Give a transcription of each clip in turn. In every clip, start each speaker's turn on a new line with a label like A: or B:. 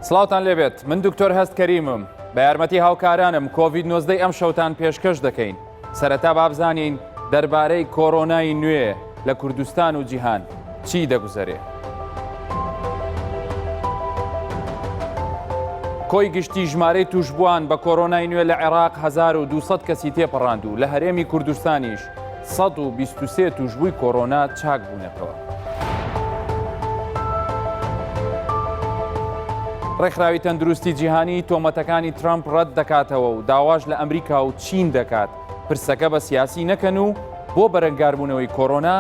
A: سڵاوتان لێبێت من دکتۆر هەست کەریمم بە یارمەتی هاوکارانم کۆڤید 19 ئەم شەوتان پێشکەش دەکەین سەرەتا بابزانین دەربارەی کۆرۆنای نوێ لە کوردستان و جیهان چی دەگوزەرێ. کۆی گشتی ژمارەی تووشبووان بە کۆرۆنای نوێ لە عێراق 1200 کەسی تێپەڕاند و لە هەرێمی کوردستانیش 123 تووشبووی کۆرۆنا چاک بوونەتەوە. ڕێکخراوی تەندروستی جیهانی تۆمەتەکانی ترامپ ڕەت دەکاتەوە و داواش لە ئەمریکا و چین دەکات پرسەکە بە سیاسی نەکەن و بۆ بەرەنگاربوونەوەی کۆرۆنا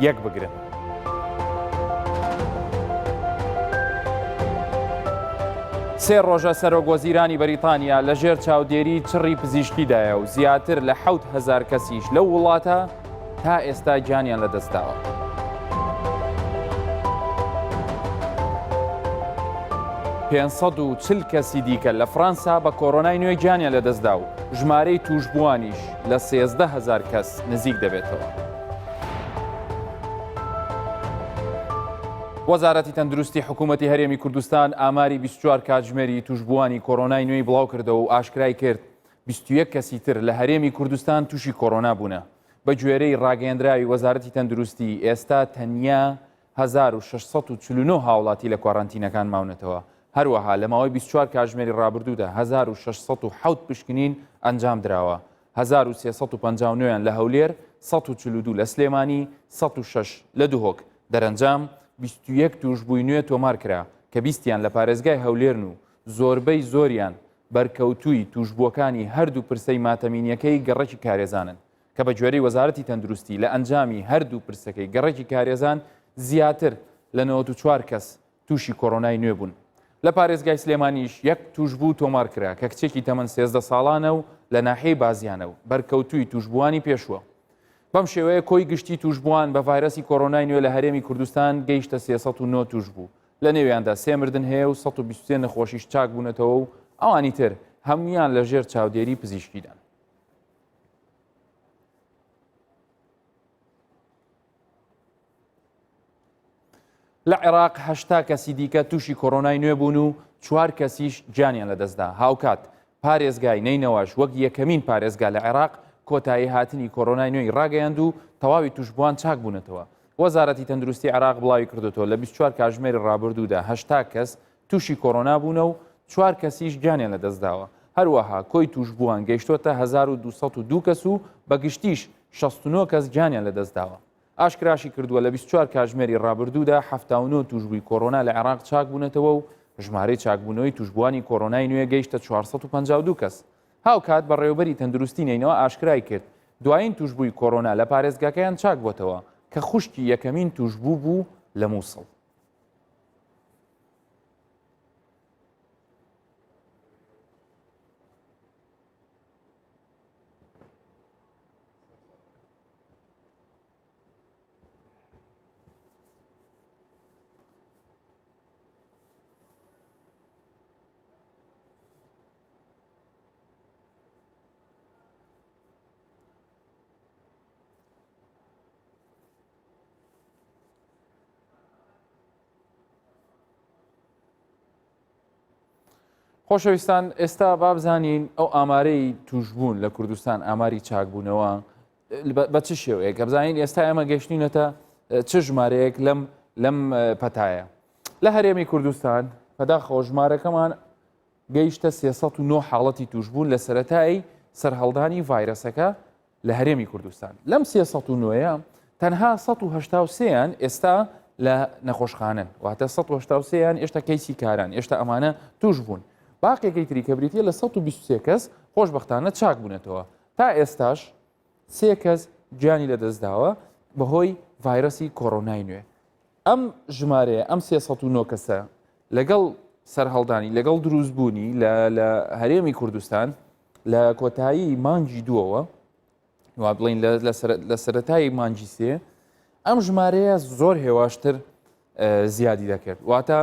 A: یەک بگرن. سێ ڕۆژە سەرۆک وەزیرانی بەریتانیا لە ژێر چاودێری چڕی پزیشکیدایە و زیاتر لە 7هزار کەسیش لەو وڵاتە تا ئێستا گیانیان لەدەستداوە. 540 کەسی دیکە لە فڕەنسا بە کۆرۆنای نوێ گیانیان لەدەستدا و ژمارەی تووشبووانیش لە 13 هەزار کەس نزیک دەبێتەوە. وەزارەتی تەندروستی حکوومەتی هەرێمی کوردستان ئاماری 24 کاتژمێری تووشبووانی کۆرۆنای نوێی بڵاوکردەوە و ئاشکرای کرد 21 کەسی تر لە هەرێمی کوردستان تووشی کۆرۆنا بوونە. بە گوێرەی ڕاگەیەندراوی وەزارەتی تەندروستی، ئێستا تەنیا 1649 هاوڵاتی لە کوارانتینەکان ماونەتەوە. هەروەها لە ماوەی 24 کاژمێری ڕابردوودا 1607 پشکنین ئەنجامدراوە، 1359 یان لە هەولێر، 142 لە سلێمانی، 106 لە دهۆک. دەرەنجام 21 تووشبووی نوێ تۆمارکرا کە بیستیان لە پارێزگای هەولێرن و زۆربەی زۆریان بەرکەوتووی تووشبووەکانی هەردوو پرسەی ماتەمینییەکەی گەڕەکی کارێزانن، کە بە گوێرەی وەزارەتی تەندروستی لە ئەنجامی هەردوو پرسەکەی گەڕەکی کارێزان زیاتر لە 94 کەس تووشی کۆرۆنای نوێ بوون. لە پارێزگای سلێمانیش یەک تووشبوو تۆمارکرا کە کچێکی تەمەن 13 ساڵانە و لە ناحیەی بازیانە و بەرکەوتووی تووشبووانی پێشووە. بەم شێوەیە کۆی گشتی تووشبووان بە ڤایرەسی کۆرۆنای نوێ لە هەرێمی کوردستان گەیشتە 309 تووشبوو، لە نێویاندا سێ مردن هەیە و 123 نەخۆشیش چاک بوونەتەوە و ئەوانی تر هەموویان لە ژێر چاودێری پزیشکیدان. لە عێراق 80 کەسی دیکە تووشی کۆرۆنای نوێ بوون و چوار کەسیش گیانیان لەدەستدا. هاوکات پارێزگای نەینەواش وەک یەکەمین پارێزگا لە عێراق کۆتایی هاتنی کۆرۆنای نوێی ڕاگەیاند و تەواوی تووشبووان چاک بوونەتەوە. وەزارەتی تەندروستی عێراق بڵاویکردوەوە لە 24 کاژمێری ڕابردوودا 80 کەس تووشی کۆرۆنا بوونە و چوار کەسیش گیانیان لەدەستداوە. هەروەها کۆی تووشبووان گەیشتۆتە 1202 کەس و بە گشتیش 69 کەس گیانیان لەدەستداوە. ئاشکراشی کردووە، لە 24 کاژمێری ڕابردوودا 79 تووشبووی کۆرۆنا لە عێراق چاکبوونەتەوە و ژمارەی چاکبوونەوەی تووشبووانی کۆرۆنای نوێ گەیشتە 452 کەس. هاوکات بەڕێوەبەری تەندروستی نەینەوا ئاشکرای کرد، دوایین تووشبووی کۆرۆنا لە پارێزگاکەیان چاکبووەتەوە کە خوشکی یەکەمین تووشبوو بوو لە مووسڵ. خۆشەویستان ئێستا بابزانین ئەو ئامارەی توشببوون لە کوردستان ئاماری چاکبوونەوە بە چ شێوەیەک بزانین ئێستا ئێمە گەشتینەتە چ ژمارەیەک لەم لەم پەتایە لە هەرێمی کوردستان بەداخەوە ژمارەکەمان گەیشتە 309 حاڵەتی توشببوون لە سەتایی سەرهەڵدانی ڤایرەسەکە لە هەرێمی کوردستان لەم 309 تەنها 1970یان ئێستا لە نەخۆشخانن واتە 1970یان ئێشتا کەیسی کاران ئێشتا ئەمانە توش بوون باقیەکەی تری کە بریتە لە 123 کەس خۆشببختانە چاک بوونەتەوە تا ئێستاش سێ کەس گیانی لەدەستداوە بەهۆی ڤایرەسی کۆرۆنای نوێ. ئەم ژمارەیە ئەم 309 کەسە لەگەڵ سەرهەڵدانی لەگەڵ دروستبوونی لە هەرێمی کوردستان لە کۆتایی مانگی دووەوە وا بڵین لە سەرەتای مانگی سێ ئەم ژمارەیە زۆر هێواشتر زیادی دەکرد واتە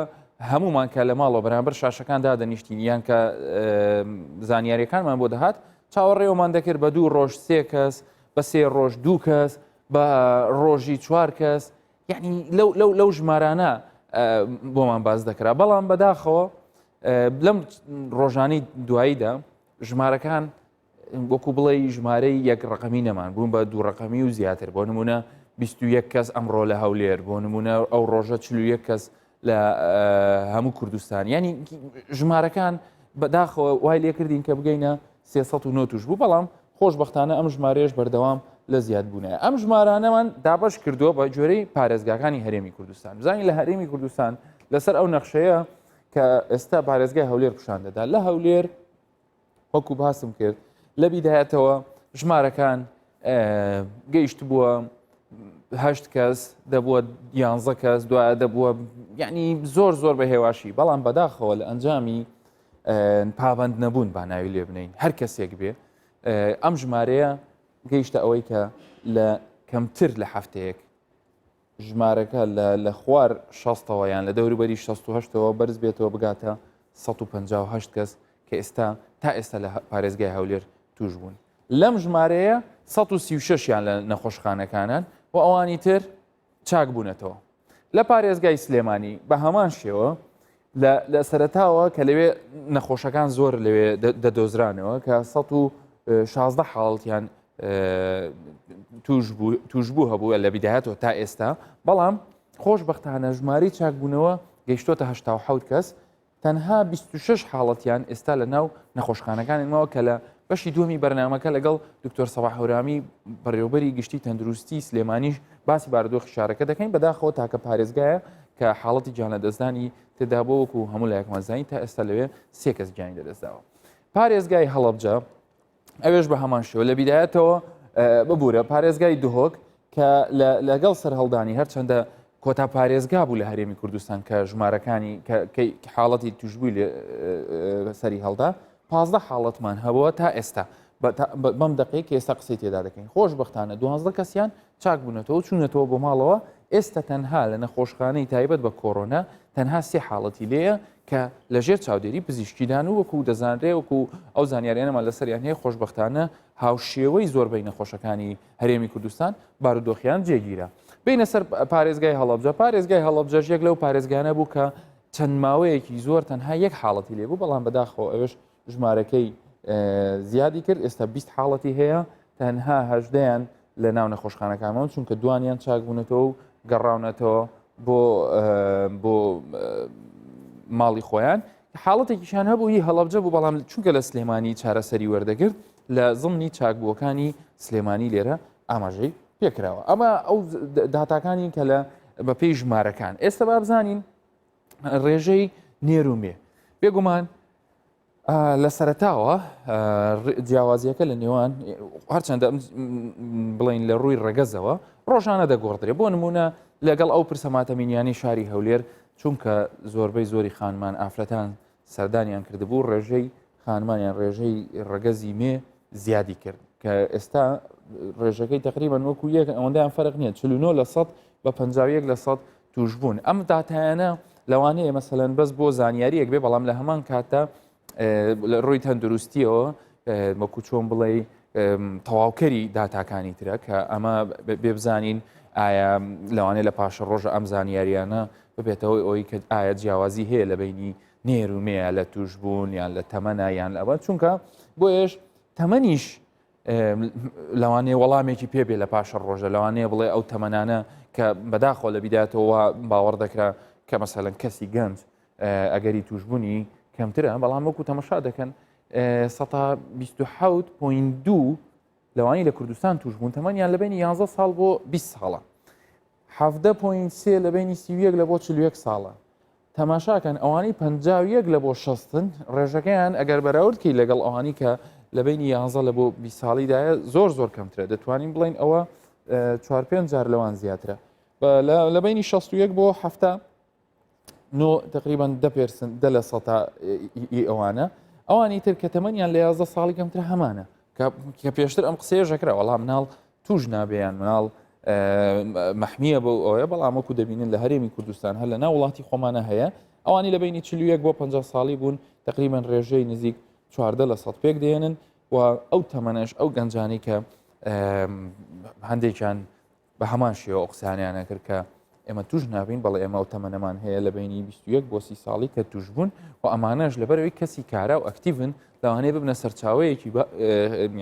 A: هەمومان کە لە ماڵەوە بەرامبەر شاشەکان دادەنیشتین یان کە زانیاریەکانمان بۆ دەهات چاوەڕێوەمان دەکرد بە دوو ڕۆژ سێ کەس بە سێ ڕۆژ دوو کەس بە ڕۆژی چوار کەس یعنی لەو لەو لەو ژمارانە بۆمان باز دەکرا بەڵام بەداخەوە. لەم ڕۆژانی دواییدا ژمارەکان وەکو بڵێ ژمارەی یەک ڕقەمی نەمان بوون بە دوو ڕقەمی و زیاتر بۆ نمونە 21 کەس ئەمڕۆ لە هەولێر بۆ نمونە ئەو ڕۆژە 41 کەس لە هەموو کوردستان ینی ژمارەکان بەداخەوە وای لێکردین کە بگەینە 309 توش بوو بەڵام خۆشببختانە ئەم ژمارەیەش بەردەوام لە زیادبوونە ئەم ژمارانەمان دابش کردووە بە جۆرەی پارێزگاکانی هەرێمی کوردستان بزانین لە هەرێمی کوردستان لەسەر ئەو نەخشەیە کە ئێستا پارێزگای هەولێر پیشان دەدا لە هەولێر وەکو باسم کرد لە بیدایەتەوە ژمارەکان گەیشت بووە هەشت کەس دەبووە یانزە کەس دوایە دەبووە یعنی زۆر زۆر بە هێواشی بەڵام بەداخەوە لە ئەنجامی پابند نەبوون با ناوی لێ بنین هەر کەسێک بێ ئەم ژمارەیە گەیشتە ئەوەی کە لە کەمتر لە هەفتەیەک ژمارەکە لە لە خوار شەستەوە یان لە دەوروبەری 68ەوە بەرز بێتەوە بگاتە 158 کەس کە ئێستا تا ئێستا لە پارێزگای هەولێر توش بوون لەم ژمارەیە 136یان لە نەخۆشخانەکانن و ئەوانی تر چاک بوونەتەوە لە پارێزگای سلێمانی بە هەمان شێوە لە سەرەتاوە کە لەوێ نەخۆشەکان زۆر لەوێ دەدۆزرانەوە کە 116 حاڵتیان توشبوو هەبووە لە بیدایەتەوە تا ئێستا بەڵام خۆشببختانە ژماری چاکبوونەوە گەیشتۆتە 1970 کەس تەنها 26 حاڵەتیان ئێستا لە ناو نەخۆشخانەکانی ماوە کە لە بەشی دووەمی بەرنامەکە لەگەڵ دکتۆر سەباح هەورامی بەڕێوبەری گشتی تەندروستی سلێمانیش باسی بارودۆخی شارەکە دەکەین بەداخەوە تاکە پارێزگایە کە حاڵەتی گیانلەدەستدانی تێدا بۆ وەکو هەموو لایەکمان زانین تا ئێستا لەوێ سێ کەس گیانی لەدەستداوە پارێزگای هەڵەبجە ئەوێش بە هەمان شێوە لە بیدایەتەوە ببوورە پارێزگای دهۆک کە لەگەڵ سەرهەڵدانی هەرچەندە کۆتا پارێزگا بوو لە هەرێمی کوردستان کە ژمارەکانی کە حاڵەتی توشببووی سەری هەڵدا 15 حاڵەتمان هەبووە تا ئێستا بەم دقەی کە ئێستا قسەی تێدا دەکەین خۆشببختانە دوازدە کەسیان چاک بوونەتەوە چوونەتەوە بۆ ماڵەوە ئێستا تەنها لە نەخۆشخانەی تایبەت بە کۆرۆنا تەنها سێ حاڵەتی لێیە کە لەژێر چاودێری پزیشکیدان و وەکو دەزانرێ وەکو ئەو زانیاریانەمان لەسەریان هەیە خۆشببختانە هاوشێوەی زۆربەی نەخۆشەکانی هەرێمی کوردستان بارودۆخیان جێگیرە. بینە سەر پارێزگای هەڵەبجە پارێزگای هەڵەبجەش یەک لەو پارێزگانە بوو کە چەند ماوەیەکی زۆر تەنها یەک حاڵەتی لێبوو بەڵام بەداخەوە ئەوێش ژمارەکەی زیادی کرد ئێستا 20 حاڵەتی هەیە تەنها هەژدەیان لە ناو نەخۆشخانەکانەوە چونکە دوانیان چاکبوونەتەوە و گەڕاونەتەوە بۆ بۆ ماڵی خۆیان حاڵەتێکیشان هەبوو هی هەڵەبجە بوو بەڵام چونکە لە سلێمانی چارەسەری وەردەگرت لە زمنی چاکبووەکانی سلێمانی لێرە ئاماژەی پێکراوە ئەمە ئەو داتاکانی کە لە بەپێی ژمارەکان ئێستا با بزانین ڕێژەی نێرومێ بێگومان لە سەرتاوە جیاوازیەکە لە نێوان هەرچەندە بڵین لە ڕووی ڕەگەزەوە ڕۆژانە دەگۆڕدرێ بۆ نمونە لەگەڵ ئەو پرسە ماتەمینیانی شاری هەولێر چونکە زۆربەی زۆری خانمان ئافرەتان سەردانیان کردبوو ڕێژەی خانمانیان ڕێژەی ڕەگەزی مێ زیادی کرد کە ئێستا ڕێژەکەی تقریبان وەکو یەک ئەوەندەیان فەرق نییە 49 لە سەد بە 51 لە سەد توشبوون ئەم داتایانە لەوانەیە مەسەلەن بەس بۆ زانیاریەک بێ بەڵام لە هەمان کاتدا لە ڕووی تەندروستیەوە وەکو چۆن بڵێ تەواوکەری داتاکانی ترە کە ئەمە بێبزانین ئایا لەوانەیە لە پاشە ڕۆژە ئەم زانیاریانە ببێتەوەی ئەوی کە ئایا جیاوازی هەیە لە بینی نێر و مێیە لە توشبوون یان لە تەمەنە یان لەوە چونکە بۆیش تەمەنیش لەوانەیە وەڵامێکی پێ بێ لە پاشە ڕۆژە لەوانەیە بڵێ ئەو تەمەنانە کە بەداخۆ لە بیداتەوە باوەڕ دەکرا کە مەسەلەن کەسی گەنج ئەگەری توشببوونی کەمترە بەڵام وەکو تەمەشا دەکەن 1970.2 لەوانی لە کوردستان توشببوون تەمەنیان لە بینی 11 ساڵ بۆ 20 ساڵە 17.3 لە بینی 31 لە بۆ 41 ساڵە تەماشاکەن ئەوانەی 51 لە بۆ شەستن ڕێژەکەیان ئەگەر بەراورد کەی لەگەڵ ئەوانی کە لە بینی 11 لە بۆ 20 ساڵیدایە زۆر زۆر کەمترە دەتوانین بڵین ئەوە چوار پێنج جار لەوان زیاترە لە بینی 61 بۆ هەفتا نۆ تقریبا دە پێرسن دە لە سەتا ئی ئەوانە ئەوانی تر کە تەمەنیان لە 11 ساڵی کەمتر هەمانە کە پێشتر ئەم قسەیە ژەکرا وەڵام مناڵ توش نابێ یان مناڵ مەحمیە بەو ئەوەیە بەڵام وەکو دەبینن لە هەرێمی کوردستان هەر لە ناو وڵاتی خۆمانە هەیە ئەوانی لە بینی 41 بۆ 50 ساڵی بوون تقریبا ڕێژەی نزیک 14 لە سەد پێک دێنن و ئەو تەمەنەش ئەو گەنجانی کە هەندێکیان بە هەمان شێوە ئەو قسانیانە کرد کە. ئێمە توش نابین، بەڵێ ئێمە ئەو تەمەنەمان هەیە لە بینی 21 بۆ 30 ساڵی کە توشبوون و ئەمانەش لەبەرەوەی کەسی کارا و ئەکتیڤن لەوانەیە ببنە سەرچاوەیەکی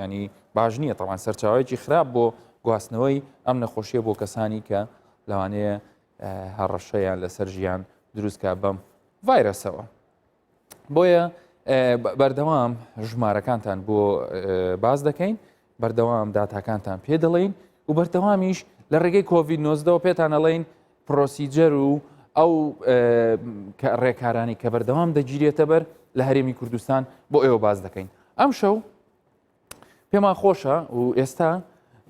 A: ینی باش نییە تەوان سەرچاوەیەکی خراپ بۆ گواستنەوەی ئەم نەخۆشیە بۆ کەسانی کە لەوانەیە هەڕەشەیان لەسەر ژیان دروستکە بەم ڤایرەسەوە. بۆیە بەردەوام ژمارەکانتان بۆ باس دەکەین بەردەوام داتاکانتان پێ دەڵین و بەردەوامیش لە ڕێگەی کۆڤید 19 پێتان ئەڵین procedure و ئەو ڕێکارانی کە بەردەوام دەگیرێتە بەر لە هەرێمی کوردستان بۆ ئێوە باس دەکەین ئەم شەو پێمان خۆشە و ئێستا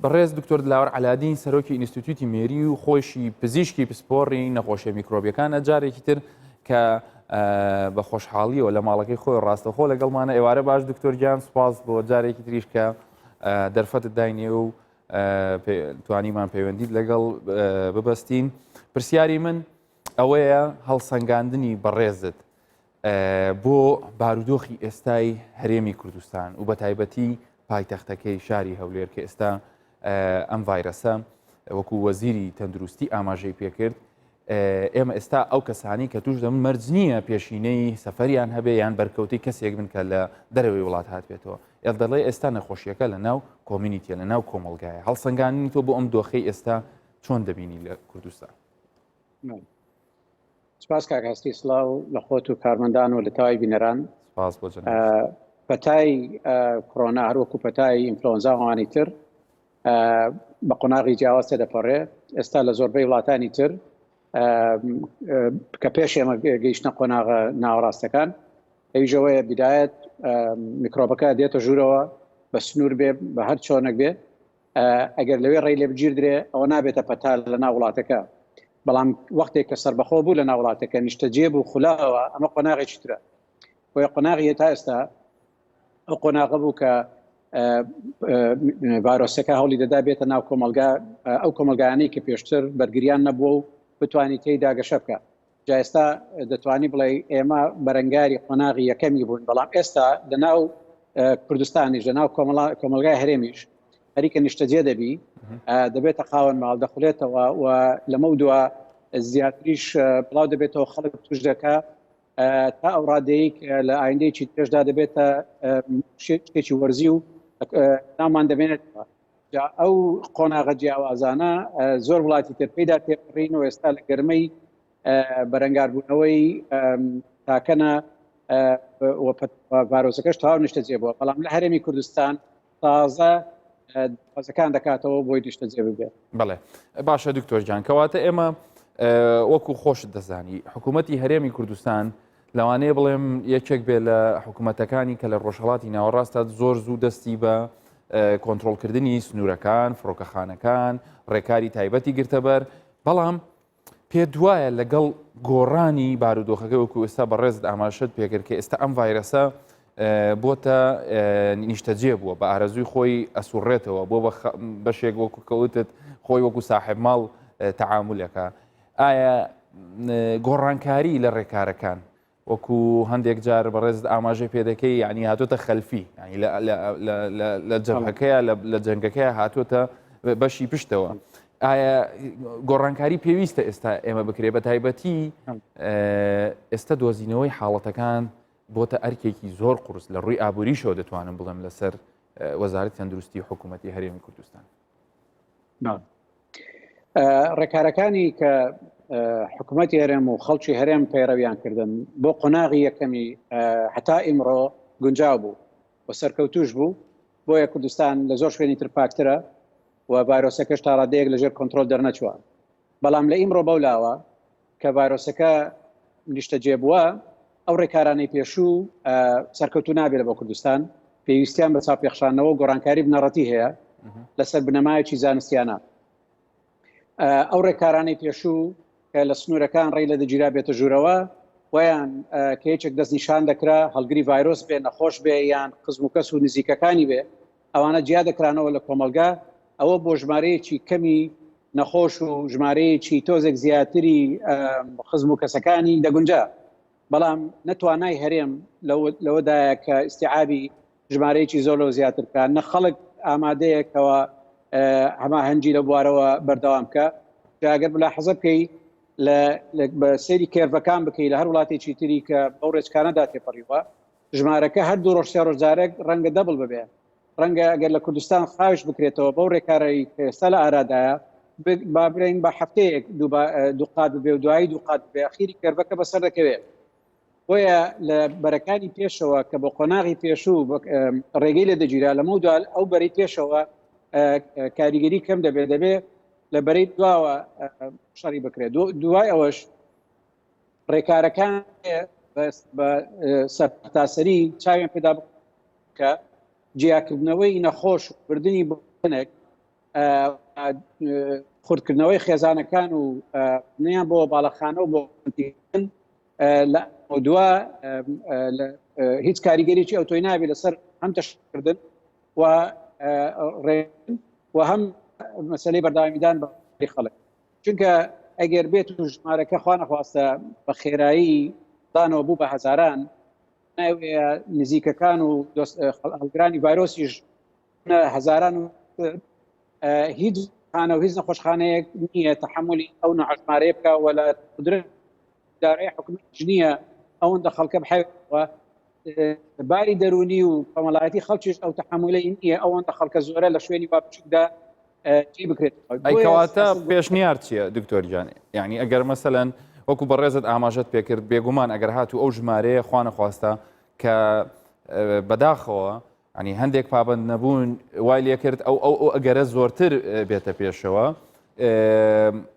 A: بەڕێز دکتۆر دلاوەر عەلادین سەرۆکی ئینستیتیوتی مێری و خۆشی پزیشکی پسپۆڕی نەخۆشیە میکرۆبیەکانە جارێکی تر کە بە خۆشحاڵیەوە لە ماڵەکەی خۆی ڕاستەخۆ لەگەڵمانە. ئێوارە باش دکتۆر گیان، سوپاس بۆ جارێکی تریش کە دەرفەتت داینێ و توانیمان پەیوەندیت لەگەڵ ببەستین. پرسیاری من ئەوەیە هەڵسەنگاندنی بەڕێزت بۆ بارودۆخی ئێستای هەرێمی کوردستان و بەتایبەتی پایتەختەکەی شاری هەولێر کە ئێستا ئەم ڤایرەسە وەکو وەزیری تەندروستی ئاماژەی پێکرد ئێمە ئێستا ئەو کەسانی کە توش دەم مەرج نییە پێشینەی سەفەریان هەبێ یان بەرکەوتەی کەسێک بن کە لە دەرەوەی وڵات هاتبێتەوە ئێل دەڵێ ئێستا نەخۆشیەکە لە ناو community ە لە ناو کۆمەلگایە هەڵسەنگاندنی تۆ بۆ ئەم دۆخەی ئێستا چۆن دەبینی لە کوردستان؟
B: سپاس کاک هەستی، سڵاو لە خۆت و کارمەندان و لە تەواوی بینەران.
A: سپاس بۆ جەنابت.
B: پەتای کۆرۆنا هەروەکو پەتای ئینفلۆنزا و ئەوانی تر بە قۆناغی جیاواز تێدەپەڕێ. ئێستا لە زۆربەی وڵاتانی تر کە پێش ئێمە گەیشتە قۆناغە ناوەڕاستەکان، ئەویشەوەیە بدایەت میکرۆبەکە دێتە ژوورەوە بە سنوور بێ بە هەر چۆنێک بێ، ئەگەر لەوێ ڕێی لێ بگیردرێ ئەوە نابێتە پەتا لە ناو وڵاتەکە، بەڵام وەختێک کە سەربەخۆ بوو لە ناو وڵاتەکە نیشتەجێ بوو خولاوە، ئەمە قۆناغێکی ترە. بۆیە قۆناغی تا ئێستا ئەو قۆناغە بوو کە ڤایرۆسەکە هەوڵی دەدا بێتە ناو کۆمەلگا، ئەو کۆمەلگایانەی کە پێشتر بەرگریان نەبووە و بتوانێت تێیدا گەشە بکە. جا ئێستا دەتوانی بڵێ ئێمە بەرەنگاری قۆناغی یەکەمی بوون، بەڵام ئێستا لە ناو کوردستانیش لە ناو کۆمەلگای هەرێمیش هەریکە نیشتەجێ دەبی دەبێتە خاوەن ماڵ دەخولێتەوە و لەمە دوا زیاتریش بڵاو دەبێتەوە، خەڵک توش دەکا تا ئەو ڕادەیە لە ئایندەیەکی پێشدا دەبێتە شتێکی وەرزی و نامان دەبێنێتەوە. جا ئەو قۆناغە جیاوازانە زۆر وڵاتی تر پێدا تێپەڕین و ئێستا لە گەرمەی بەرەنگاربوونەوەی تاکەنە ڤایرۆسەکەش تەواو نیشتەجێ بووە، بەڵام لە هەرێمی کوردستان تازە دەروازەکان دەکاتەوە بۆی نیشتەجێ ببێت.
A: بەڵێ باشە دکتۆر گیان، کەواتە ئێمە وەکو خۆشت دەزانی حکوومەتی هەرێمی کوردستان لەوانەیە بڵێم یەکێک بێ لە حکوومەتەکانی کە لە ڕۆژهڵاتی ناوەڕاستە زۆر زوو دەستی بە کۆنتترۆلکردنی سنوورەکان، فڕۆکەخانەکان، ڕێکاری تایبەتی گرتەبەر، بەڵام پێ دوایە لەگەڵ گۆڕانی بارودۆخەکە وەکو ئێستا بەڕێزت ئاماژەت پێکرد کە ئێستا ئەم ڤایرەسە بۆتە نیشتەجێ بووە، بە ئارەزووی خۆی ئەسوڕێتەوە، بۆ بەشێک وەکو کەوتت خۆی وەکو ساحێب ماڵ تەعامولەکە. ئایا گۆڕانکاری لە ڕێکارەکان وەکو هەندێک جار بەڕێزت ئاماژەی پێدەکەی یعنی هاتۆتە خەلفی یعنی لە جەبهەکەیە لە جەنگەکەی هاتۆتە بەشی پشتەوە، ئایا گۆڕانکاری پێویستە ئێستا ئێمە بکرێ؟ بە تایبەتی ئێستا دۆزینەوەی حاڵەتەکان بۆتە ئەرکێکی زۆر قورس لە ڕووی ئابووریشەوە دەتوانم بڵێم لەسەر وەزارەت تەندروستی حکوومەتی هەرێمی کوردستان.
B: ڕێکارەکانی کە حکوومەتی هەرێم و خەڵکی هەرێم پەیڕەویان کردن بۆ قۆناغی یەکەمی هەتا ئیمڕۆ گونجاو بوو و سەرکەوتوش بوو، بۆیە کوردستان لە زۆر شوێنی تر پاکترە و ڤایرۆسەکەش تا ڕادەیەک لەژێر کۆنترۆل دەرنەچووە. بەڵام لە ئیمڕۆ بەو لاوە کە ڤایرۆسەکە نیشتەجێ بووە، ئەو ڕێکارانەی پێشوو سەرکەوتوو نابێت بۆ کوردستان، پێویستیان بە چاوپێخشانەوە و گۆڕانکاری بنەڕەتی هەیە لەسەر بنەمایەکی زانستیانە. ئەو ڕێکارانەی پێشوو کە لە سنوورەکان ڕێی لە دەگیرا بێتە ژوورەوە، ویان کە یەکێک دەستنیشان دەکرا هەڵگری ڤایرۆس بێ، نەخۆش بێ یان خزم و کەس و نزیکەکانی بێ، ئەوانە جیا دەکرانەوە لە کۆمەڵگا. ئەوە بۆ ژمارەیەکی کەمی نەخۆش و ژمارەیەکی تۆزێک زیاتری خزم و کەسەکانی دەگونجا، بەڵام نەتوانای هەرێم لەوەدایە کە ئیسیعابی ژمارەیەکی زۆر لەوە زیاتر بکە، نە خەڵک ئامادەیەکەوە هەماهەنگی لە بوارەوە بەردەوام بکە. جاگەر بلا حەزە بکەی لە بە سەیری curve ەکان بکەی لە هەر وڵاتێکی تری کە بەو ڕێچکانەدا تێپەڕیوە ژمارەکە هەر دوو ڕۆژ سێ ڕۆژ جارێک ڕەنگە double ببێ ڕەنگە ئەگەر لە کوردستان خاوش بکرێتەوە بەو ڕێکارەی کە ئێستا لە ئارادایە با برین بە هەفتەیەک دووقات ببێ و دوایی دووقات ببێ ئەخیری curve ەکە بەسەر دەکەوێت بۆیە لە بەرەکانی پێشەوە کە بۆ قۆناغی پێشوو ڕێگەی لێ دەگیرا لەمە دوال ئەو بەری پێشەوە کاریگەری کەم دەبێت دەبێت لە بەرەی دواوە شەڕی بکرێت دوای ئەوەش ڕێکارەکان بە سەرتاسەری چاویان پێدا کە جیاکردنەوەی نەخۆش بردننی بنێک خورتکردنەوەی خێزانەکان و نیان بۆ باڵەخانە و بۆ لە دوا هیچ کاریگەریی ئەو تۆی نابێت لەسەر هەم تەشکردن و ڕێ و هەم مەسلەی بەرداوامیدان بە خەڵک چونکە ئەگەر بێت و ژمارەکە خوانەخواستە بە خێرایی دانەوە بوو بە هەزاران نزیکەکان و هەڵگرانی ڤایرۆسیش هەزاران و هیچ خانە و هیچ نەخۆشخانەیەک نییە تەحملی ئەو نەعژمارەیە بکە وە لە قدرەت دارای حکومەتیش نییە ئەوەندە خەڵکە بحەوێتەوە باری دەرونی و کۆمەڵایەتی خەڵکیش ئەو تەحملەی نییە ئەوەندە خەڵکە زۆرە لە شوێنی با بچووکدا جێ بکرێت.
A: ئەی کەواتە پێشنیار چییە دکتۆر گیان؟ یعنی ئەگەر مەسەلەن وەکو بەڕێزت ئاماژەت پێکرد بێگومان ئەگەر هاتوو ئەو ژمارەیە خوانەخواستە کە بەداخەوە ینی هەندێک پابند نەبوون وای لێکرد ئەو ئەو ئەو ئەگەرە زۆرتر بێتە پێشەوە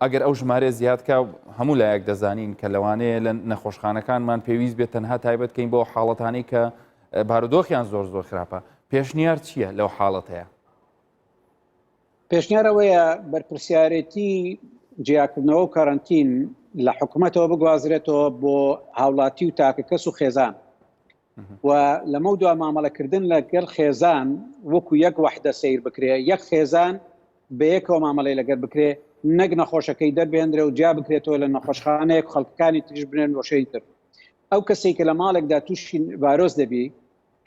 A: ئەگەر ئەو ژمارە زیادکە هەموو لایەک دەزانین کە لەوانەیە لە نەخۆشخانەکانمان پێویست بێت تەنها تایبەت کەین بۆ حاڵەتانی کە بارودۆخیان زۆر زۆر خراپە پێشنیار چییە لەو حاڵەتەیە؟
B: پێشنیار ئەوەیە بەرپرسیارێتی جیاکردنەوە و کەرەنتین لە حکوومەتەوە بگوازرێتەوە بۆ هاوڵاتی و تاکە کەس و خێزان و لەمە دوا مامەڵەکردن لەگەڵ خێزان وەکو یەک وەحدە سیر بکرێ یەک خێزان بەیەکەوە مامەڵەی لەگەر بکرێ نەک نەخۆشەکەی دەربێنرێ و جیا بکرێتەوە لە نەخۆشخانەیەک خەڵکانی تریش بنێن بۆ شوێنی تر ئەو کەسێک کە لە ماڵێکدا تووشی ڤایرۆس دەبی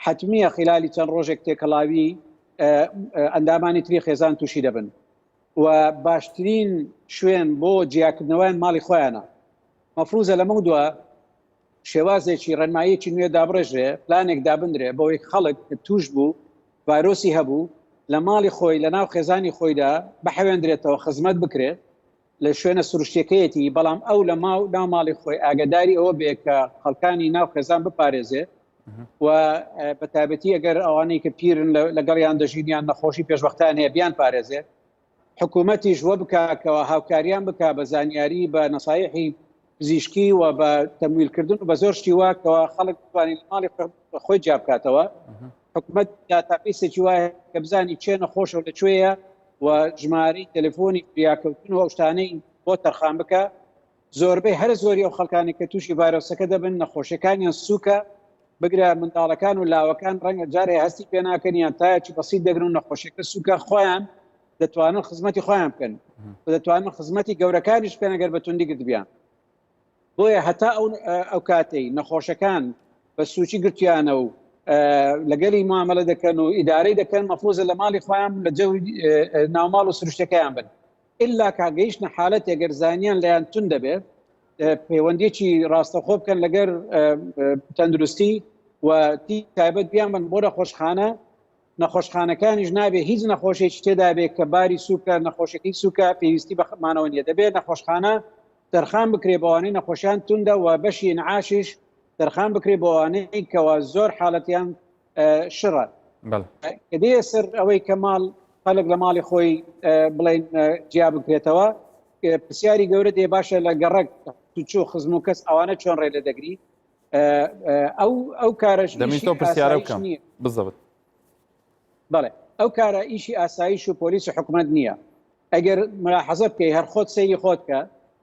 B: حتمیە خلالی چەند ڕۆژێک تێکەڵاوی ئەندامانی تری خێزان تووشی دەبن و باشترین شوێن بۆ جیاکردنەوەیان ماڵی خۆیانە مەفروزە لەمە دوا شێوازێکی ڕێنماییەکی نوێ دابڕێژرێ، پلانێک دابنرێ بەوەی خەڵک کە تووش بوو ڤایرۆسی هەبوو لە ماڵی خۆی لە ناو خێزانی خۆیدا بحەوێندرێتەوە خزمەت بکرێ لە شوێنە سروشتیەکەیەتی بەڵام ئەو لە ماو ناو ماڵی خۆی ئاگداری ئەوە بێ کە خەڵکانی ناو خێزان بپارێزێ و بە تایبەتی ئەگەر ئەوانەی کە پیرن لەگەڵیان دەژین یان نەخۆشی پێشوەختیان هەیە بیان پارێزێ حکوومەتیش وە بککەوە هاوکاریان بک بە زانیاری بە نەسایحی پزیشکی و بە تەمویلکردن و بە زۆر شتی وا کەوا خەڵک بتوانێت لە ماڵی خۆی جیا بکاتەوە حکومەت database ێکی وایە کە بزانی چێ نەخۆشە و لە کوێیە و ژمارەی تەلەفۆنی فریاکەوتن و ئەو شتانەی بۆ تەرخان بکە زۆربەی هەرە زۆری ئەو خەڵکانی کە تووشی ڤایرۆسەکە دەبن نەخۆشیەکانیان سووکە بگرە منداڵەکان و لاوەکان ڕەنگە جارێ هەستی پێ ناکەن یان تایەکی بەسیت دەگرن و نەخۆشیەکە سووکە خۆیان دەتوانن خزمەتی خۆیان بکەن و دەتوانن خزمەتی گەورەکانیش بکەن ئەگەر بە توندی گرتبیان بۆیە هەتا ئەو ئەو کاتەی نەخۆشەکان بە سوچی گرتیانە و لەگەلی معاملە دەکەن و ئیدارەی دەکەن مەفروزە لە ماڵی خۆیان لە جەوی ناوماڵ و سروشتەکەیان بن ئللا کا گەیشتە حالەت ئەگەر زانیان لەیان تون دەبێت پەیوەندیکی ڕاستەخۆ بکەن لەگەر تەندروستی و تایبەت بیان بن بۆ نەخۆشخانە نەخۆشخانەکانیش نابێ هیچ نەخۆشێکی تێدا بێ کە باری سوکە نەخۆشەکەی سوکە پێویستی بە مانەوە نیە دەبێت نەخۆشخانە تەرخان بکرێ بەوانەی نەخۆشیان توندە و بەشی انعاشیش تەرخان بکرێ بۆوانەی کەوا زۆر حاڵەتیان شڕە کە دێ سەر ئەوەی کە ماڵ خەڵک لە ماڵی خۆی بڵین جیا بکرێتەوە پرسیاری گەورە دێ باشە لە گەڕەک چوو خزم و کەس ئەوانە چۆن ڕێ لە دەگری ئەو ئەو کارەش
A: دەمیست ئەو پرسیارە بکەم بزەبت
B: بەڵێ ئەو کارە ئیشی ئاسایش و پۆلیس و حکومت نییە ئەگەر ملاحەزە بکەی هەر خۆت سەیری خۆت کە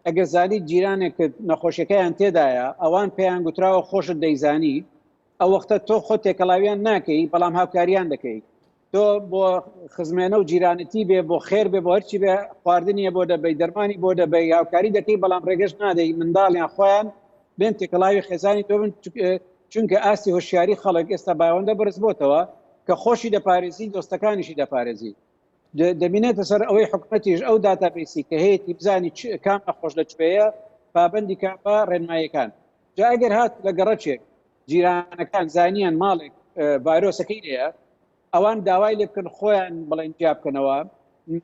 B: ئەگەر زانی جیرانێکت نەخۆشیەکەیان تێدایە ئەوان پێیان گوتراوە خۆشت دەیزانی ئەو وەختە تۆ خۆت تێکەڵاویان ناکەی بەڵام هاوکاریان دەکەی تۆ بۆ خزمێنە و جیرانەتی بێ بۆ خێر بێ بۆ هەرچی بێ خواردنیە بۆ دەبەی دەرمانی بۆ دەبەی هاوکاری دەکەی بەڵام ڕێگەش نادەی منداڵیان خۆیان بێن تێکەڵاوی خێزانی تۆ بن چونکە ئاستی هۆشیاری خەڵک ئێستا باوەندە بەرز بۆتەوە کە خۆشی دەپارێزی دۆستەکانیشی دەپارێزی دەبینێتە سەر ئەوەی حکومەتیش ئەو database ی کە هەیەی بزانی کام نەخۆش لە کوێیە. پابەندی کە بە ڕێنماییەکان. جا ئەگەر هات لە گەڕەکێک جیرانەکان زانیان ماڵێک ڤایرۆسەکەی لێیە، ئەوان داوای لێ بکەن خۆیان بڵێن جیا بکەنەوە،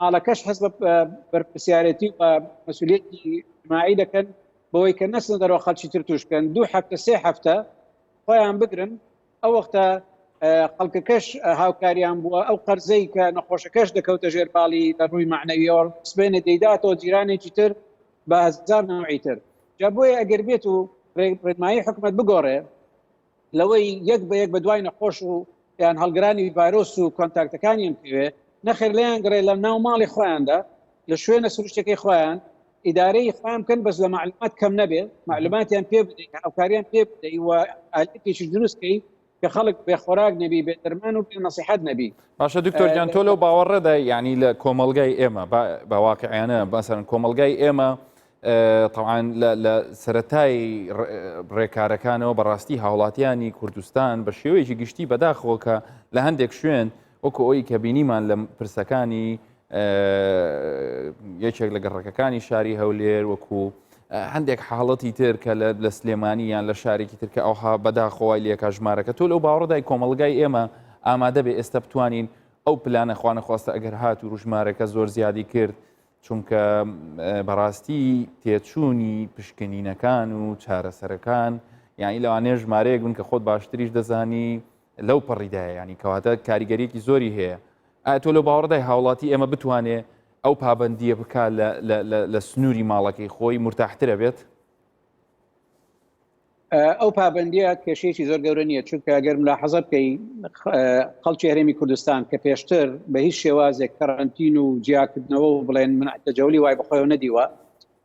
B: ماڵەکەش هەست بە بەرپرسیارێتی و مەسئولیەتی ئیجتماعی دەکەن بەوەی کە نەچنە دەرەوە خەڵکی تر توش بکەن، دوو هەفتە سێ هەفتە خۆیان بگرن، ئەو وەختە خەڵکەکەش هاوکاریان بووە، ئەو قەرزەی کە نەخۆشەکەش دەکەوتە ژێر باڵی لە ڕووی مەعنەویەوە سبەینێ دەیداتەوە جیرانێکی تر بە هەزار نەوعی تر. جا بۆیە ئەگەر بێت و ڕێنمایی حکومەت بگۆڕێ لەوەی یەک بە یەک بە دوای نەخۆش و یان هەڵگرانی ڤایرۆس و کۆنتاکتەکانیان بکەوێ، نەخێر لێیان گەڕێ لە ناو ماڵی خۆیاندا لە شوێنە سروشتەکەی خۆیان ئیدارەی خۆیان بکەن، بەس لە معلومات کەم نەبێ، معلوماتیان پێ بدەی، هاوکاریان پێ بدەی و ئالەتێکی دروست کەی کە خەڵک بێ خۆراک نەبی، بێ دەرمان و بێ نەسیحەت نەبی.
A: باشە دکتۆر گیان تۆ لەو باوەڕەدای یعنی لە کۆمەڵگای ئێمە بە واقعیانە بەسەرن کۆمەڵگای ئێمە طبعا لە سەتای ڕێکارەکانەوە بەڕاستی هاوڵاتیانی کوردستان بە شێوەیەکی گشتی بەداخەوە کە لە هەندێک شوێن وەکو ئەوی کە بینیمان لە پرسەکانی یەکێک لە گەڕەکەکانی شاری هەولێر وەکو هەندێک حاڵەتی تر کە لە سلێمانی یان لە شارێکی تر کە ئەوها بەداخەوەی لێکا ژمارەکە تۆ لەو باوەڕدای کۆمەڵگای ئێمە ئامادە بێ ئێستا بتوانین ئەو پلانە خوانەخواستە ئەگەر هات و ژمارەکە زۆر زیادی کرد چونکە بەڕاستی تێچوونی پشکنینەکان و چارەسەرەکان یعنی لەوانەیە ژمارەیەک بن کە خۆت باشتریش دەزانی لەو پەڕیدایە ینی کەواتە کاریگەریەکی زۆری هەیە ئایا تۆ لەو باوەڕدای هاوڵاتی ئێمە بتوانێ ئەو پابندیە بک لە سنووری ماڵەکەی خۆی مرتاحترە بێت؟
B: ئەو پابندیە کێشەیەکی زۆر گەورە نییە چونکە ئەگەر ملاحەزە بکەی خەڵکی هەرێمی کوردستان کە پێشتر بە هیچ شێوازێک کەرەنتین و جیاکردنەوە و بڵێن من تەجەولی وای بەخۆیەوە نەدیوە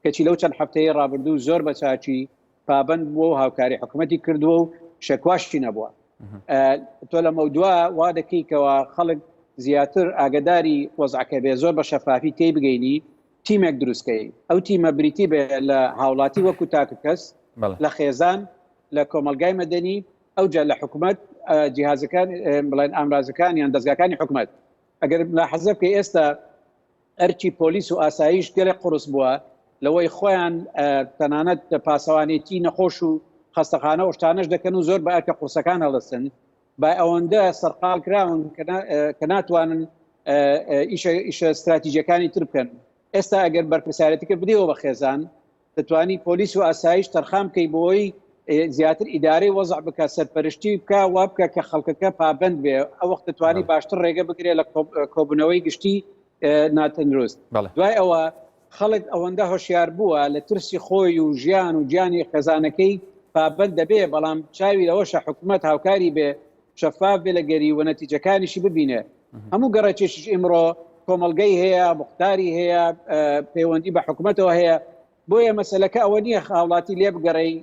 B: کەچی لەو چەند هەفتەیە ڕابردوو زۆر بە چاکی پابند بووە و هاوکاری حکوومەتی کردووە و شەکواشی نەبووە تۆ لە مەودوا وا دەکەیتەوە خەڵک زیاتر ئاگداری وەزعەکە بێ زۆر بە شەفافی تێی بگەینی تیمێک دروستکەی ئەو تیمە بریتی بێ لە هاوڵاتی وەکو تاکە کەس لە خێزان لە کۆمەلگای مەدەنی ئەوجا لە حکوومەت جیهازەکان بڵێن ئامرازەکان یان دەستگاکانی حکوومەت ئەگەر ملاحەزە بکەی ئێستا ئەرکی پۆلیس و ئاسایش گەلێک قورس بووە لەوەی خۆیان تەنانەت پاسەوانێتی نەخۆش و خەستەخانە و شتانەش دەکەن و زۆر بە ئەرکە قورسەکان هەڵدەستن با ئەوەندە سەرقاڵ کراون کە ناتوانن ئیشە استراتیژەکانی تر بکەن ئێستا ئەگەر بەرپرسیارەتەکە بدەیەوە بە خێزان دەتوانی پۆلیس و ئاسایش تەرخان بکەی بۆی زیاتر ئیدارەی وەزع بکە سەرپەرشتی بکە وا بکە کە خەڵکەکە پابند بێ ئەو وەخت دەتوانی باشتر ڕێگە بگرێ لە کۆبوونەوەی گشتی ناتەندروست دوای ئەوە خەڵک ئەوەندە هۆشیار بووە لە ترسی خۆی و ژیان و گیانی خێزانەکەی پابند دەبێ بەڵام چاوی لەوەشە حکوومەت هاوکاری بێ شەفاف بێ لە گەری و نەتیجەکانیشی ببینێ هەموو گەڕەکێکیش ئیمڕۆ کۆمەڵگەی هەیە، موختاری هەیە، پەیوەندی بە حکومەتەوە هەیە، بۆیە مەسەلەکە ئەوە نییە هاوڵاتی لێ بگەڕێی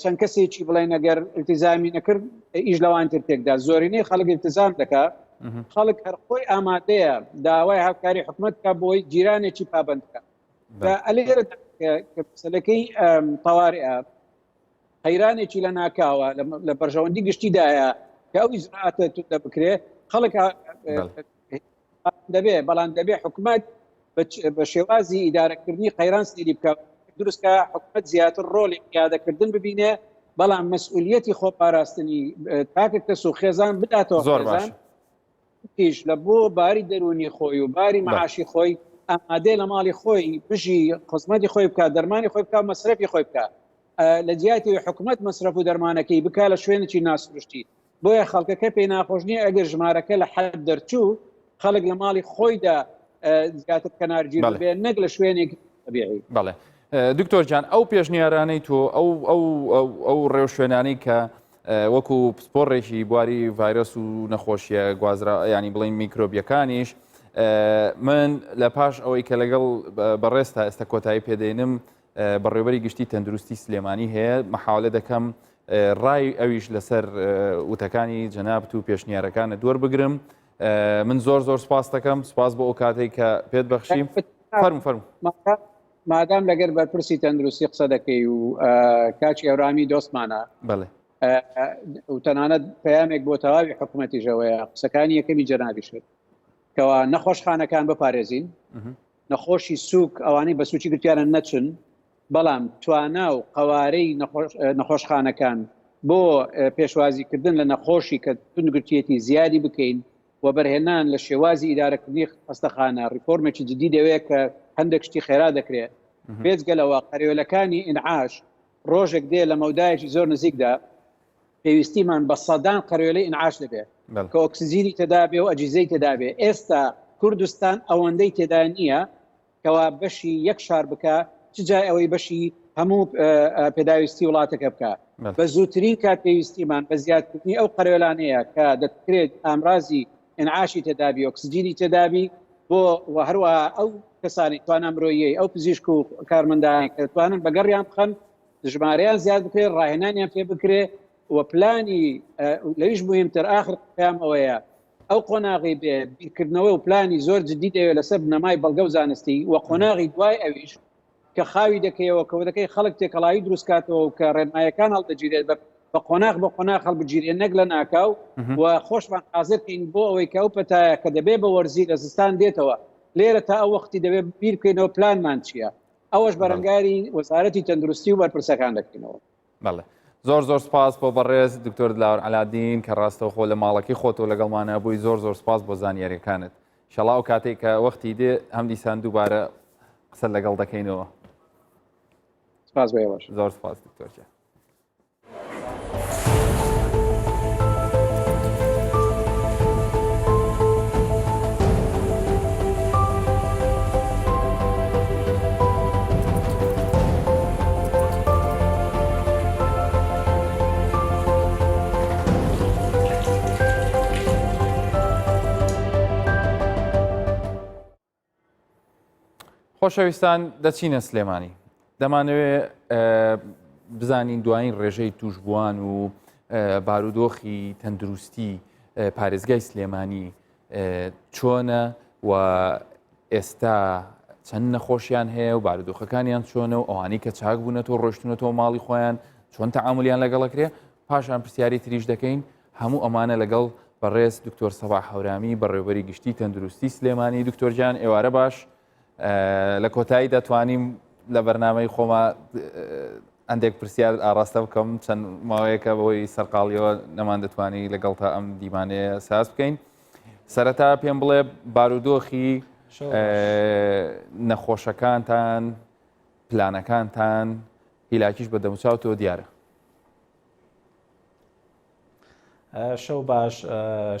B: چەند کەسێکی بڵێن ئەگەر التزامی نەکرد ئیش لەوان تر تێکدا، زۆرینەی خەڵک التزام دەکا، خەڵک هەر خۆی ئامادەیە داوای هاوکاری حکومەت بکا بۆی جیرانێکی پابەند بکا. ئەلێرە کە مەسەلەکەی تەوارئە قەیرانێکی لە ناکاوە لە بەرژەوەندی گشتیدایە کە ئەو ئیجرائاتە توندە بکرێ خەڵک دەبێ بەڵام دەبێ حکومت بە شێوازی ئیدارەکردنی قەیران سەیری بکە دروستکە حکومت زیاتر ڕۆڵی قیادەکردن ببینێ بەڵام مەسئولیەتی خۆپاراستنی تاکە کەس و خێزان بداتەوە
A: زۆر باش
B: تیش لە بۆ باری دەروونی خۆی و باری معاشی خۆی ئامادەیە لە ماڵی خۆی بژی خزمەتی خۆی بکات دەرمانی خۆی بکات مەسرەفی خۆی بکات لە جیاتی حکومت مەسرەف و دەرمانەکەی بکا لە شوێنێکی ناسروشتی بۆیە خەڵکەکە پێی ناخۆش نییە ئەگەر ژمارەکە لە حەد دەرچوو خەڵک لە ماڵی خۆیدا زیاتر کەنارگیر بێ نەک لە شوێنێکی
A: طبیعی. بەڵێ دکتۆر جان ئەو پێشنیارانەی تۆ ئەو ئەو ئەو ڕێوشوێنانەی کە وەکو پسپۆڕێکی بواری ڤایرۆس و نەخۆشیە گوازرا ینی بڵین میکرۆبیەکانیش من لە پاش ئەوەی کە لەگەڵ بەڕێز تا ئێستا کۆتایی پێدێنم بەڕێوبەری گشتی تەندروستی سلێمانی هەیە مەحاولە دەکەم ڕای ئەویش لەسەر وتەکانی جەنابت و پێشنیارەکانت وەربگرم من زۆر زۆر سپاس دەکەم سپاس بۆ ئەو کاتێک کە پێت بەخشیم فەرم فەرم
B: مادام لەگەر بەرپرسی تەندروستی قسە دەکەی و کاکی ئەورامی دۆستمانە
A: بەڵێ
B: و تەنانەت پەیامێک بۆ تەواوی حکوومەتیشەوەیە قسەکانی یەکەمی جەنابی شت کەوا نەخۆشخانەکان بپارێزین نەخۆشی سوک ئەوانەی بە سوچی گرتیانە نەچن. بەڵام توانا و قەوارەی نەخۆشخانەکان بۆ پێشوازیکردن لە نەخۆشی کە توندگرتیەتی زیادی بکەین، وەبەرهێنان لە شێوازی ئیدارەکردنی خەستەخانە ڕیفۆرمێکی جدی دەوێت کە هەندێک شتی خێرا دەکرێت. بێجگە لەوە قەرێولەکانی ئینعاش ڕۆژێک دێ لە مەودایەکی زۆر نزیکدا پێویستیمان بە سەدان قەرێولەی ئینعاش دەبێت کە ئۆکسجینی تێدا بێ و ئەجیزەی تێدا بێ. ئێستا کوردستان ئەوەندەی تێدا نییە کەوا بەشی یەک شار بکە، چ جای ئەوەی بەشی هەموو پێداویستی وڵاتەکە بکە. بە زووترین کات پێویستیمان بە زیادکردنی ئەو قەرێلانەیە کە دەکرێت ئامرازی ئینعاشی تێدابی، ئۆکسجینی تێدابی بۆ و هەروەها ئەو کەسانی توانا مرۆیی، ئەو پزیشک و کارمەندانی کە دەتوانن بەگەڕیان بخەن، ژمارەیان زیاد بکرێت، ڕاهێنانیان پێ بکرێ و پلانی لەویش مهمتر ئاخر پەیام ئەوەیە ئەو قۆناغی بێ بیرکردنەوە و پلانی زۆر جدی دەوێت لەسەر بنەمای بەڵگە و زانستی و قۆناغی دوای ئەویش کە خاوی دەکەیەوە کە دەکەی خەڵک تێکەڵاوی دروستکاتەوە و کە ڕێنمایەکان هەڵدەگیرێت بە قۆناغ بە قۆناغ هەڵبگیرێت نەک لە ناکاو و خۆشمان حاضرکەین بۆ ئەوەی کە ئەو پەتایە کە دەبێ بە وەرزی لە زستان دێتەوە لێرە تا ئەو وەختی دەبێت بیر بکەینەوە پلانمان چییە، ئەوەش بەرەنگاری وەزارەتی تەندروستی و بەرپرسەکان دەکەینەوە.
A: بەڵێ زۆر زۆر سپاس بۆ بەڕێز دکتۆر دلاوەر عەلادین کە ڕاستەوخۆ لە ماڵەکەی خۆتەوە لەگەڵمانە بووی. زۆر زۆر سپاس بۆ زانیاریەکانت. شەڵا ئەو کاتێک کە وەختی دێ هەم دیسان دووبارە قسە لەگەڵ دەکەینەوە.
B: سپاس بۆ ئێوەش.
A: زۆر سپاس دکتۆر گیان. خۆشەویستان دەچینە سلێمانی دەمانەوێ بزانین دوایین ڕێژەی توشبووان و بارودۆخی تەندروستی پارێزگای سلێمانی چۆنە و ئێستا چەند نەخۆشیان هەیە و بارودۆخەکانیان چۆنە و ئەوانەی کە چاک بوونەتەوە ڕۆشتونەتەوە ماڵی خۆیان چۆن تەعاملیان لەگەڵەکرێ. پاشان پرسیاری تریش دەکەین. هەموو ئەمانە لەگەڵ بەڕێز دکتۆر سەباح هەورامی بەڕێوبەری گشتی تەندروستی سلێمانی. دکتۆر گیان ئێوارە باش. لە کۆتایی دەتوانیم لە بەرنامەی خۆما هەندێک پرسیار ئاراستە بکەم، چەند ماوەیەکە بەهۆی سەرقاڵیەوە نەمان دەتوانی لەگەڵ تا ئەم دیمانەیە ساز بکەین. سەرەتا پێم بڵێ بارودۆخی نەخۆشەکانتان، پلانەکانتان، هیلاکیش بە دەموچاوتەوە دیارە.
C: شەو باش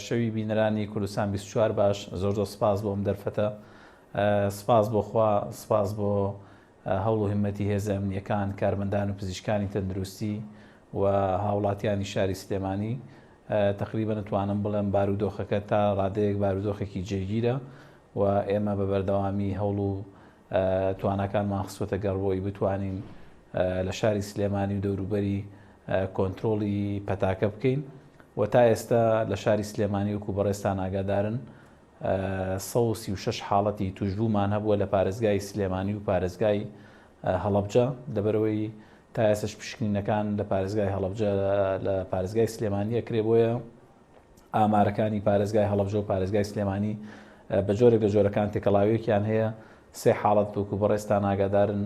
C: شەوی بینەرانی کوردستان 24 باش. زۆر زۆر سپاس بۆ ئەم دەرفەتە، سپاس بۆ خوا، سپاس بۆ هەوڵ و هیمەتی هێزە ئەمنیەکان، کارمەندان و پزیشکانی تەندروستی و هاوڵاتیانی شاری سلێمانی. تەقریبەن ئەتوانم بڵێم بارودۆخەکە تا ڕادەیەک بارودۆخێکی جێگیرە و ئێمە بە بەردەوامی هەوڵ و تواناکانمان خستووەتە گەڕ بۆ ئەوی بتوانین لە شاری سلێمانی و دەوروبەری کۆنترۆڵی پەتاکە بکەین و تا ئێستا لە شاری سلێمانی وەکو بەڕێزتان ئاگادارن 136 حاڵەتی توشبوومان هەبووە لە پارێزگای سلێمانی و پارێزگای هەڵەبجە، لەبەرئەوەی تا ئێستاش پشکنینەکان لە پارێزگای هەڵەبجە لە پارێزگای سلێمانی ئەکرێ، بۆیە ئامارەکانی پارێزگای هەڵەبجە و پارێزگای سلێمانی بە جۆرێک لە جۆرەکان تێکەڵاویەکیان هەیە. سێ حاڵەت وەکو بەڕێزتان ئاگادارن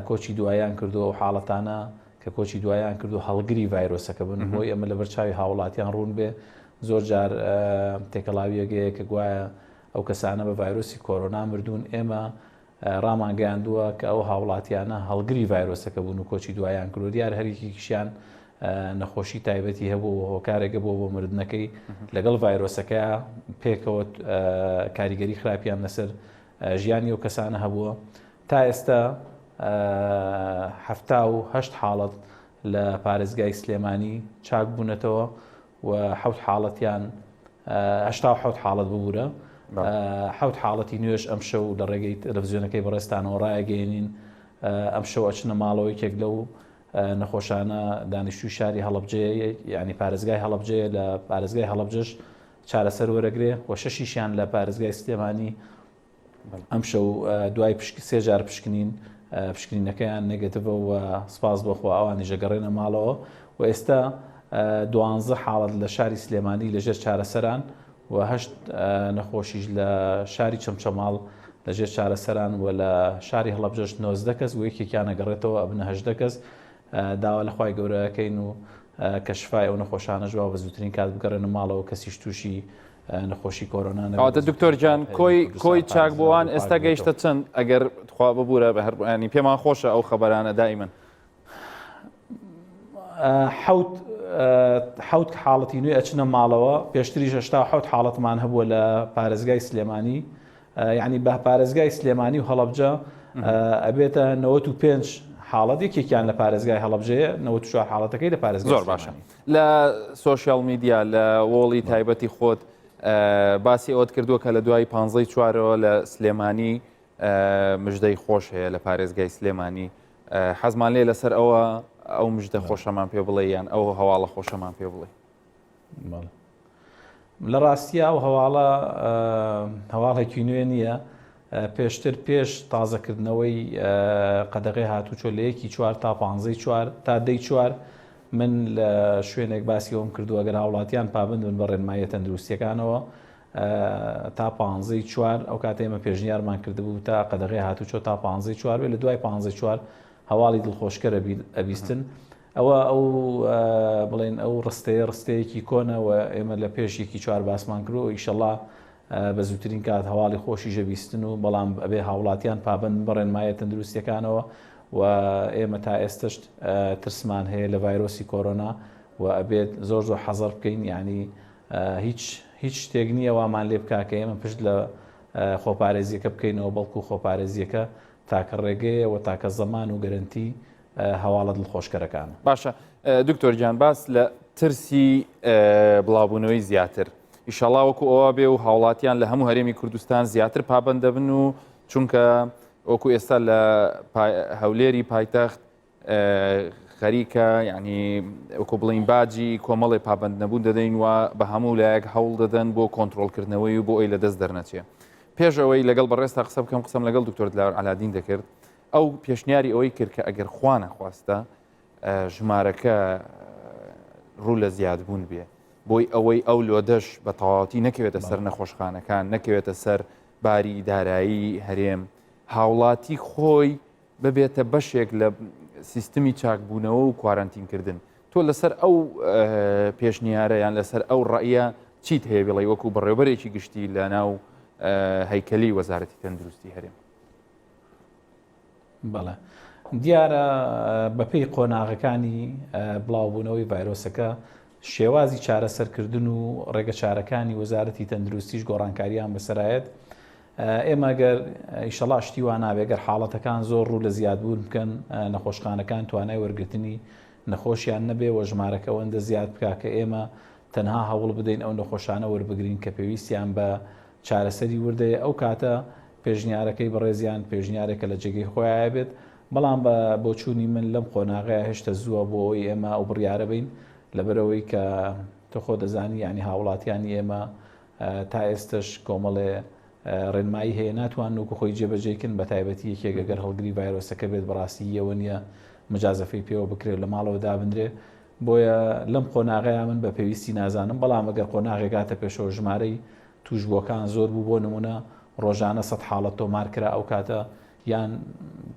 C: کۆچی دوایان کردووە، ئەو حاڵەتانە کە کۆچی دوایان کردو هەڵگری ڤایرۆسەکە بن، بۆی ئەمە لەبەر چاوی هاوڵاتیان ڕوون بێ. زۆر جار تێکەڵاویەک هەیە کە گوایە ئەو کەسانە بە ڤایرۆسی کۆرۆنا مردوون، ئێمە ڕامانگەیاندووە کە ئەو هاوڵاتیانە هەڵگری ڤایرۆسەکە بوون و کۆچی دوایان کردو. دیار هەریەکێکیشیان نەخۆشی تایبەتی هەبوو و هۆکارێکە بووە بۆ مردنەکەی، لەگەڵ ڤایرۆسەکە پێکەوە کاریگەری خراپیان لەسەر ژیانی ئەو کەسانە هەبووە. تا ئێستا 78 حاڵەت لە پارێزگای سلێمانی چاک بوونەتەوە و حەوت حاڵەتیان 87 حاڵەت ببوورە حەوت حاڵەتی نوێش ئەم شەو لە ڕێگەی تەلەڤزیۆنەکەی بەڕێزتانەوە ڕایەگەیەنین. ئەم شەو ئەچنە ماڵەوە. یەکێک لەو نەخۆشانە دانیشتووی شاری هەڵەبجەیە، یعنی پارێزگای هەڵەبجەیە، لە پارێزگای هەڵەبجەش چارەسەر وەرەگرێ و شەشیشیان لە پارێزگای سلێمانی ئەم شەو دوای پشک سێ جار پشکنین پشکنینەکەیان نێگەتیڤە و سپاس بۆ خوا ئەوانیش دەگەڕێنە ماڵەوە و ئێستا دوانزە حاڵەت لە شاری سلێمانی لەژێر چارەسەران و هەشت نەخۆشیش لە شاری چەمچەماڵ لە ژێر چارەسەران و لە شاری هەڵەبجەش 19 کەس و یەکێکیان ئەگەڕێتەوە ئەبنە 18 کەس داوا لە خوای گەورە ئەکەین و کە شفای ئەو نەخۆشانەش وا بە زووترین کات بگەڕێنە ماڵەوە کەسیش تووشی نەخۆشی کۆرۆنا نەبێت.
A: کەواتە دکتۆر گیان کۆی کۆی چاکبووان ئێستا گەیشتە چەند ئەگەر تخوا ببوورە بە هەربیانی پێمان خۆشە ئەو خەبەرانە دائیمەن.
C: حوت حوت حاڵەتی نوێ ئەچنە ماڵەوە پێشتریش 87 حاڵەتمان هەبووە لە پارێزگای سلێمانی یعنی بە پارێزگای سلێمانی و هەڵەبجە ئەبێتە 95 حاڵەت یەکێکیان لە پارێزگای هەڵەبجەیە 94 حاڵەتەکەی لە پارێزگای
A: زۆر باشە لە سۆشیال میدیا لە wall ی تایبەتی خۆت باسی ئەوت کردووە کە لە دوای پانزەی چوارەوە لە سلێمانی مژدەی خۆش هەیە لە پارێزگای سلێمانی حەزمان لێ لەسەر ئەوە ئەو مژدە خۆشەمان پێ بڵێ یان ئەو هەواڵە خۆشەمان پێ بڵێ
C: لە ڕاستیا ئەو هەواڵە هەواڵێکی نوێ نییە پێشتر پێش تازەکردنەوەی قەدەغی هاتوچۆ لە یەکی چوار تا پانزەی چوار تا دەی چوار من لە شوێنێک باسی ئەوم کردووە گەر هاوڵاتیان پابند بن بە ڕێنماییە تەندروستیەکانەوە تا پانزەی چوار ئەو کاتە ئێمە پێشنیارمان کردبوو تا قەدەغی هاتوچۆ تا پانزەی چوار بێ لە دوای پانزەی چوار هەواڵی دڵخۆشکەرە ئەبیستن ئەوە ئەو بڵێن ئەو ڕستەیە ڕستەیەکی کۆنە و ئێمە لە پێش یەکی چوار باسمان کرد و ئیشەڵا بە زووترین کات هەواڵی خۆشی ژەبیستن و بەڵام ئەبێ هاوڵاتیان پابند بە ڕێنمایە تەندروستیەکانەوە و ئێمە تا ئێستش ترسمان هەیە لە ڤایرۆسی کۆرۆنا و ئەبێت زۆر زۆر حەزەر بکەین یعنی هیچ هیچ شتێک نییە وامان لێ بکا کە ئێمە پشت لە خۆپارێزیەکە بکەینەوە بەڵکو خۆپارێزیەکە تاکە ڕێگەیە و تاکە زەمان و گەرەنتی هەواڵە دڵخۆشکەرەکانە.
A: باشە دکتۆر گیان باس لە ترسی بڵاوبوونەوەی زیاتر ئیشەڵا وەکو ئەوە بێ و هاوڵاتیان لە هەموو هەرێمی کوردستان زیاتر پابند دەبن و چونکە وەکو ئێستا لە هەولێری پایتەخت خەریکە یعنی وەکو بڵین باجی کۆمەڵی پابند نەبوون دەدەین و بە هەموو لایەک هەوڵ دەدەن بۆ کۆنتترۆلکردنەوەی و بۆ ئەوی لە دەست دەرنەچێ پێش ئەوەی لەگەڵ بەڕێزتا قسە بکەم قسەم لەگەڵ دکتۆر دلاوەر عەلادین دەکرد ئەو پێشنیاری ئەوەی کرد کە ئەگەر خوا نەخواستە ژمارەکە ڕوو لە زیادبوون بێ بۆی ئەوەی ئەو لۆدەش بە تەواوەتی نەکەوێتە سەر نەخۆشخانەکان نەکەوێتە سەر باری دارایی هەرێم هاوڵاتی خۆی ببێتە بەشێک لە سیستمی چاکبوونەوە و کوارەنتینکردن تۆ لەسەر ئەو پێشنیارە یان لەسەر ئەو ڕەئیە چیت هەیە بڵێ وەکو بەڕێوبەرێکی گشتی لە ناو هەیکەلی وەزارەتی تەندروستی هەرێم
C: بەڵێ دیارە بەپێی قۆناغەکانی بڵاوبوونەوەی ڤایرۆسەکە شێوازی چارەسەرکردن و ڕێگەچارەکانی وەزارەتی تەندروستیش گۆڕانکاریان بەسەرایەت ئێمە گەر ئیشەڵا شتی وا نابێ گەر حاڵەتەکان زۆر ڕوو لە زیادبوون بکەن نەخۆشخانەکان توانای وەرگرتنی نەخۆشیان نەبێ و ژمارەکە ئەوەندە زیاد بکا کە ئێمە تەنها هەوڵ بدەین ئەو نەخۆشانە وەربگرین کە پێویستیان بە چارەسەری وردەیە ئەو کاتە پێشنیارەکەی بەڕێزیان پێشنیارێکە لە جێگەی خۆیان بێت بەڵام بە بۆچوونی من لەم قۆناغەیە هێشتا زووە بۆ ئەوەی ئێمە ئەو بڕیارە بین لەبەرئەوەی کە تۆ خۆ دەزانی یعنی هاوڵاتیانی ئێمە تا ئێستش کۆمەڵێ ڕێنمایی هەیە ناتوان وەکو خۆی جێبەجێ کن بە تایبەتی یەکێک ئەگەر هەڵگری ڤایرۆسەکە بێت بەڕاستی یەوە نییە مجازەفەی پێوە بکرێت لە ماڵەوە دابنرێ بۆیە لەم قۆناغەیە من بە پێویستی نازانم بەڵام ئەگەر قۆناغێک هاتە پێشەوە ژمارەی تووشبووەکان زۆر بوو بۆ نمونە ڕۆژانە سە حاڵەت تۆمار کرا ئەو کاتە یان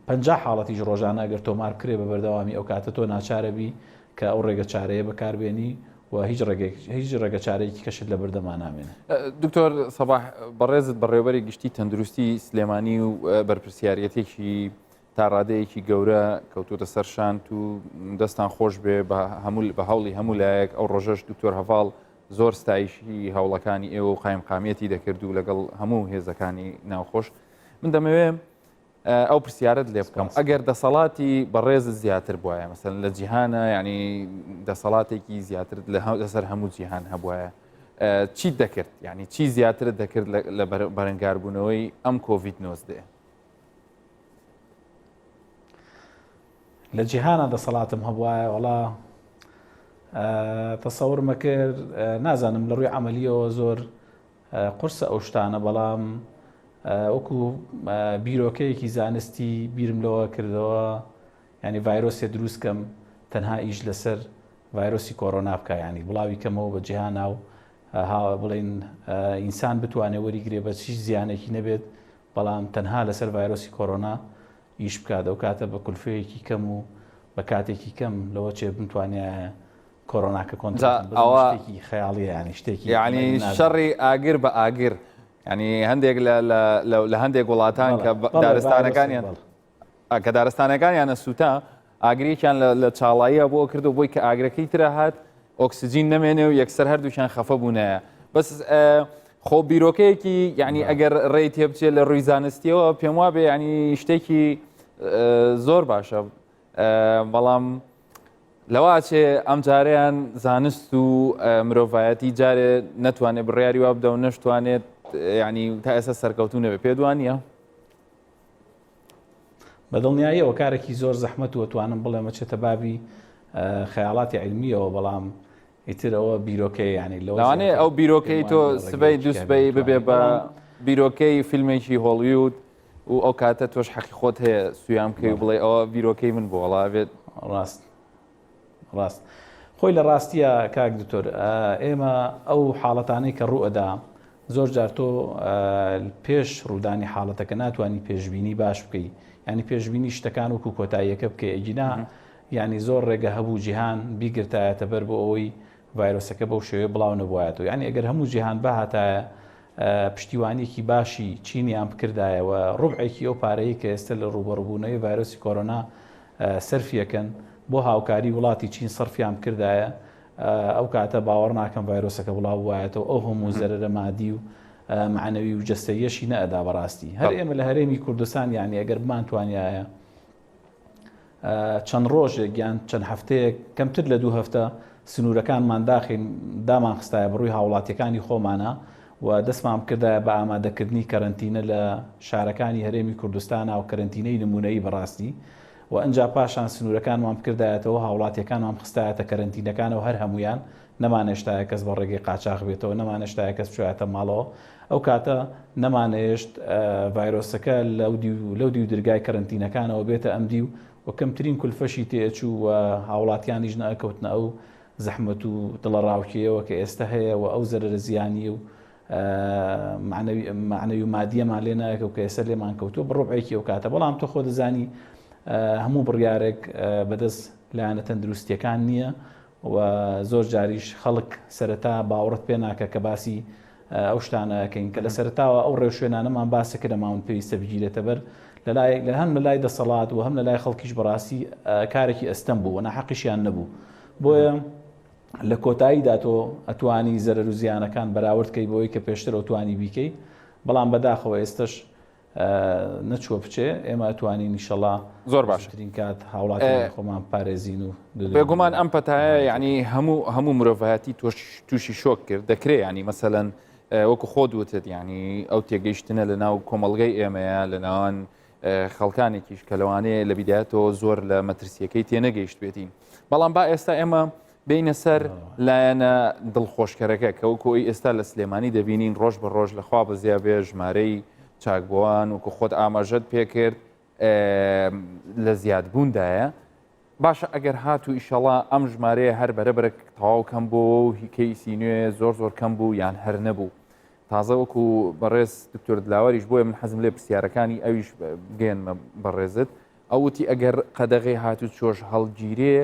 C: 50 حاڵەتیش ڕۆژانە ئەگەر تۆمار بکرێ بە بەردەوامی ئەو کاتە تۆ ناچارەبی کە ئەو ڕێگە چارەیە بەکاربێنی و هیچ ڕێگەیەک هیچ ڕێگە چارەیەکی کەشت لە بەردەما نامێنێ.
A: دکتۆر سەباح بەڕێزت بەڕێوەبەری گشتی تەندروستی سلێمانی و بەرپرسیارەتێکی تا ڕادەیەکی گەورە کەوتوتە سەر شانت و دەستان خۆش بێ بە هەموو بە هەوڵی هەموو لایەک ئەو ڕۆژەش دکتۆر هەڤاڵ زۆر ستایشی هەوڵەکانی ئێوە و قایمقامیەتی دەکرد و لەگەڵ هەموو هێزەکانی ناوخۆش من دەمەوێ ئەو پرسیارت لێ بکەم ئەگەر دەسەڵاتی بەڕێزت زیاتر بواە مەسەن لە جیهانە ینی دەسەڵاتێکی زیاتر لەسەر هەموو جیهان هەبواە چی دەکرد ینی چی زیاتر دەکرد لە بەرەنگاربوونەوەی ئەم کۆVید 19
C: لە جیهانە دەسەڵاتم هەبواە وڵا تەسەورمە کرد نازانم لە ڕووی عملیەوە زۆر قورسە ئەو شتانە بەڵام وەکو بیرۆکەیەکی زانستی بیرم لەوە کردەوە ینی ڤایرۆسێ دروست کەم تەنها ئیش لەسەر ڤایرۆسی کۆرۆنا بکە ینی بڵاوی کەمەوە بە جیهانا و ها بڵین ئینسان بتوانێت وەریگرێ بە چیش زیانێکی نەبێت. بەڵام تەنها لەسەر ڤایرۆسی کۆرۆنا ئیش بکات ئەو کاتە بە کولفەیەکی کەم و بە کاتێکی کەم لەوە چێ بمتوانایە کۆرۆناکە کۆنترۆڵ
A: ئەوە
C: شتێکی خەیاڵیە ینی شتێکی
A: یعنی شەڕی ئاگر بە ئاگر ینی هەندێک لە هەندێک وڵاتان کە دارستانەکانیان کە دارستانەکانیانە سووتا ئاگرێکیان لە چاڵاییە بۆ کردو بۆی کە ئاگرەکەی ترە هات ئۆکسجین نەمێنێ و یەکسەر هەردووکیان خەفە بوونایە بەس خۆ بیرۆکەیەکی یعنی ئەگەر ڕێی تێبچێت لە ڕووی زانستیەوە پێم وابێ ینی شتێکی زۆر باشە بەڵام لەواچێ ئەم جارەیان زانست و مرۆڤایەتی جارێ نەتوانێت بڕیاری وا بدە و نەشتوانێت ینی تا ئێستا سەرکەوتو نەبێ پێ دوانە
C: بە دڵنیاییەوە کارێکی زۆر زەحمەت و ئەتوانم بڵێم ئەچێتە بابی خەیاڵاتی عیلمیەوە بەڵام ئیتر ئەوە بیرۆکەیە یانی
A: لەوە لەوانەیە ئەو بیرۆکەی تۆ سبەی دووسبەی ببێ بە بیرۆکەی فیلمێکی هۆڵیود و ئەو کاتە تۆش حەقی خۆت هەیە سویان بکەی و بڵێ ئەوە بیرۆکەی من بۆ وەڵا بێت
C: ڕاست ڕاست خۆی لە ڕاستیە کاک دکتۆر ئێمە ئەو حاڵەتانەی کە ڕوئەدا زۆر جار تۆ پێش ڕوودانی حاڵەتەکە ناتوانانی پێشبینی باش بکەی ینی پێشبینی شتەکان وەکو کۆتاییەکە بکەی ئەگینا ینی زۆر ڕێگە هەبوو جیهان بیگرتایەتە بەر بۆ ئەوەی ڤایرۆسەکە بەو شێوەیە بڵاو نەبوایەتەوە یعنی ئەگەر هەموو جیهان بهاتایە پشتیوانیەکی باشی چینیان بکردایە و ڕوبعێکی ئەو پارەیە کە ئێستا لە ڕووبەڕووبوونەوەی ڤایرۆسی کۆرۆنا سەرفیەکەن بۆ هاوکاری وڵاتی چین سەرفیان بکردایە ئەو کاتە باوەڕ ناکەم ڤایرۆسەکە بڵاو بوایەتەوە ئەو هەموو زەرەرە مادی و معنەوی و جەستەیەشی نەئەدا بەڕاستی هەر ئێمە لە هەرێمی کوردستان یعنی ئەگەر بمانتوانیایە چەند ڕۆژێک یان چەند هەفتەیەک کەمتر لە دوو هەفتە سنوورەکانمان داخین دامان خستایە بڕووی هاوڵاتیەکانی خۆمانە و دەستمان بکردایە بە ئامادەکردنی کەرەنتینە لە شارەکانی هەرێمی کوردستانە و کەرەنتینەی نمونەیی بەڕاستی و ئەجا پاشان سنوورەکانمان بکردایەتەوە هاوڵاتیەکانمان خستایەتە کەرەنتینەکانەوە هەر هەمویان نەمانێشتایە کەس بە ڕێگەی قاچاخ بێتەوە نەمانێشتایە کەس بچوایەتە ماڵەوە ئەو کاتە نەمانەیەشت ڤایرۆسەکە لەو دیو لەو دیو درگای کەرەنتینەکانەوە بێتە ئەم دیو و کەمترین کولفەشی تێچوو و هاوڵاتیانیش نەئەکەوتنە ئەو زەحمەت و دڵەڕاوکێیەوە کە ئێستا هەیە و ئەو زەرەرە زیانی و معنەوی و مادیەمان لێ نایەکەوت کە ئێستا لێمان کەوتووە بە ڕوبعێکی ئەو کاتە بەڵام تۆ خۆ دەزانی هەموو بڕیارێک بەدەست لایەنە تەندروستیەکان نییە و زۆر جاریش خەڵک سەرەتا باوەڕت پێ ناکە کە باسی ئەو شتانە ئەکەین کە لە سەرتاوە ئەو ڕێوشوێنانەمان باسە کە لە ماون پێویستە بگیرێتە بەر لەلای لە هەم لە لای دەسەڵات و هەم لە لای خەڵکیش بەڕاستی کارێکی ئەستەم بوو و ناحەقیشیان نەبوو بۆیە لە کۆتاییدا تۆ ئەتوانی زەرەر و زیانەکان بەراورد کەی بۆی کە پێشتر ئەوتوانی بیکەی بەڵام بەداخەوە ئێستش نەچووە بچێ ئێمە ئەتوانین ئیشەڵا
A: زۆر باشترین
C: کات هاوڵاتیانی خۆمان پارێزین و
A: بێگومان ئەم پەتایە یعنی هەموو هەموو مرۆڤایەتی تۆش تووشی شۆک کرد دەکرێ ینی مەسەەن وەکو خۆت وتت ینی ئەو تێگەیشتنە لە ناو کۆمەڵگەی ئێمەیە لە ناوان خەڵکانێکیش کە لەوانەیە لە بیدایەتەوە زۆر لە مەترسیەکەی تێنەگەیشت بێتین بەڵام با ئێستا ئێمە بێینە سەر لایەنە دڵخۆشکەرەکە کە وەکو ئەوی ئێستا لە سلێمانی دەبینین ڕۆژ بە ڕۆژ لەخوا بەزیا بێ ژمارەی چاکبووان وەکو خۆت ئاماژەت پێکرد لە زیادبووندایە باشە ئەگەر هات و ئیشەڵا ئەم ژمارەیە هەر بەرەبەرە تەواو کەم بۆەوە و هیکەیسی نوێ زۆر زۆر کەم بوو یان هەر نەبوو تازە وەکو بەڕێز دکتۆر دلاوەریش بۆیە من حەزم لێ پرسیارەکانی ئەویش بگەێنمە بەڕێزت ئەوتی ئەگەر قەدەغی هات و چۆش هەڵگیرێ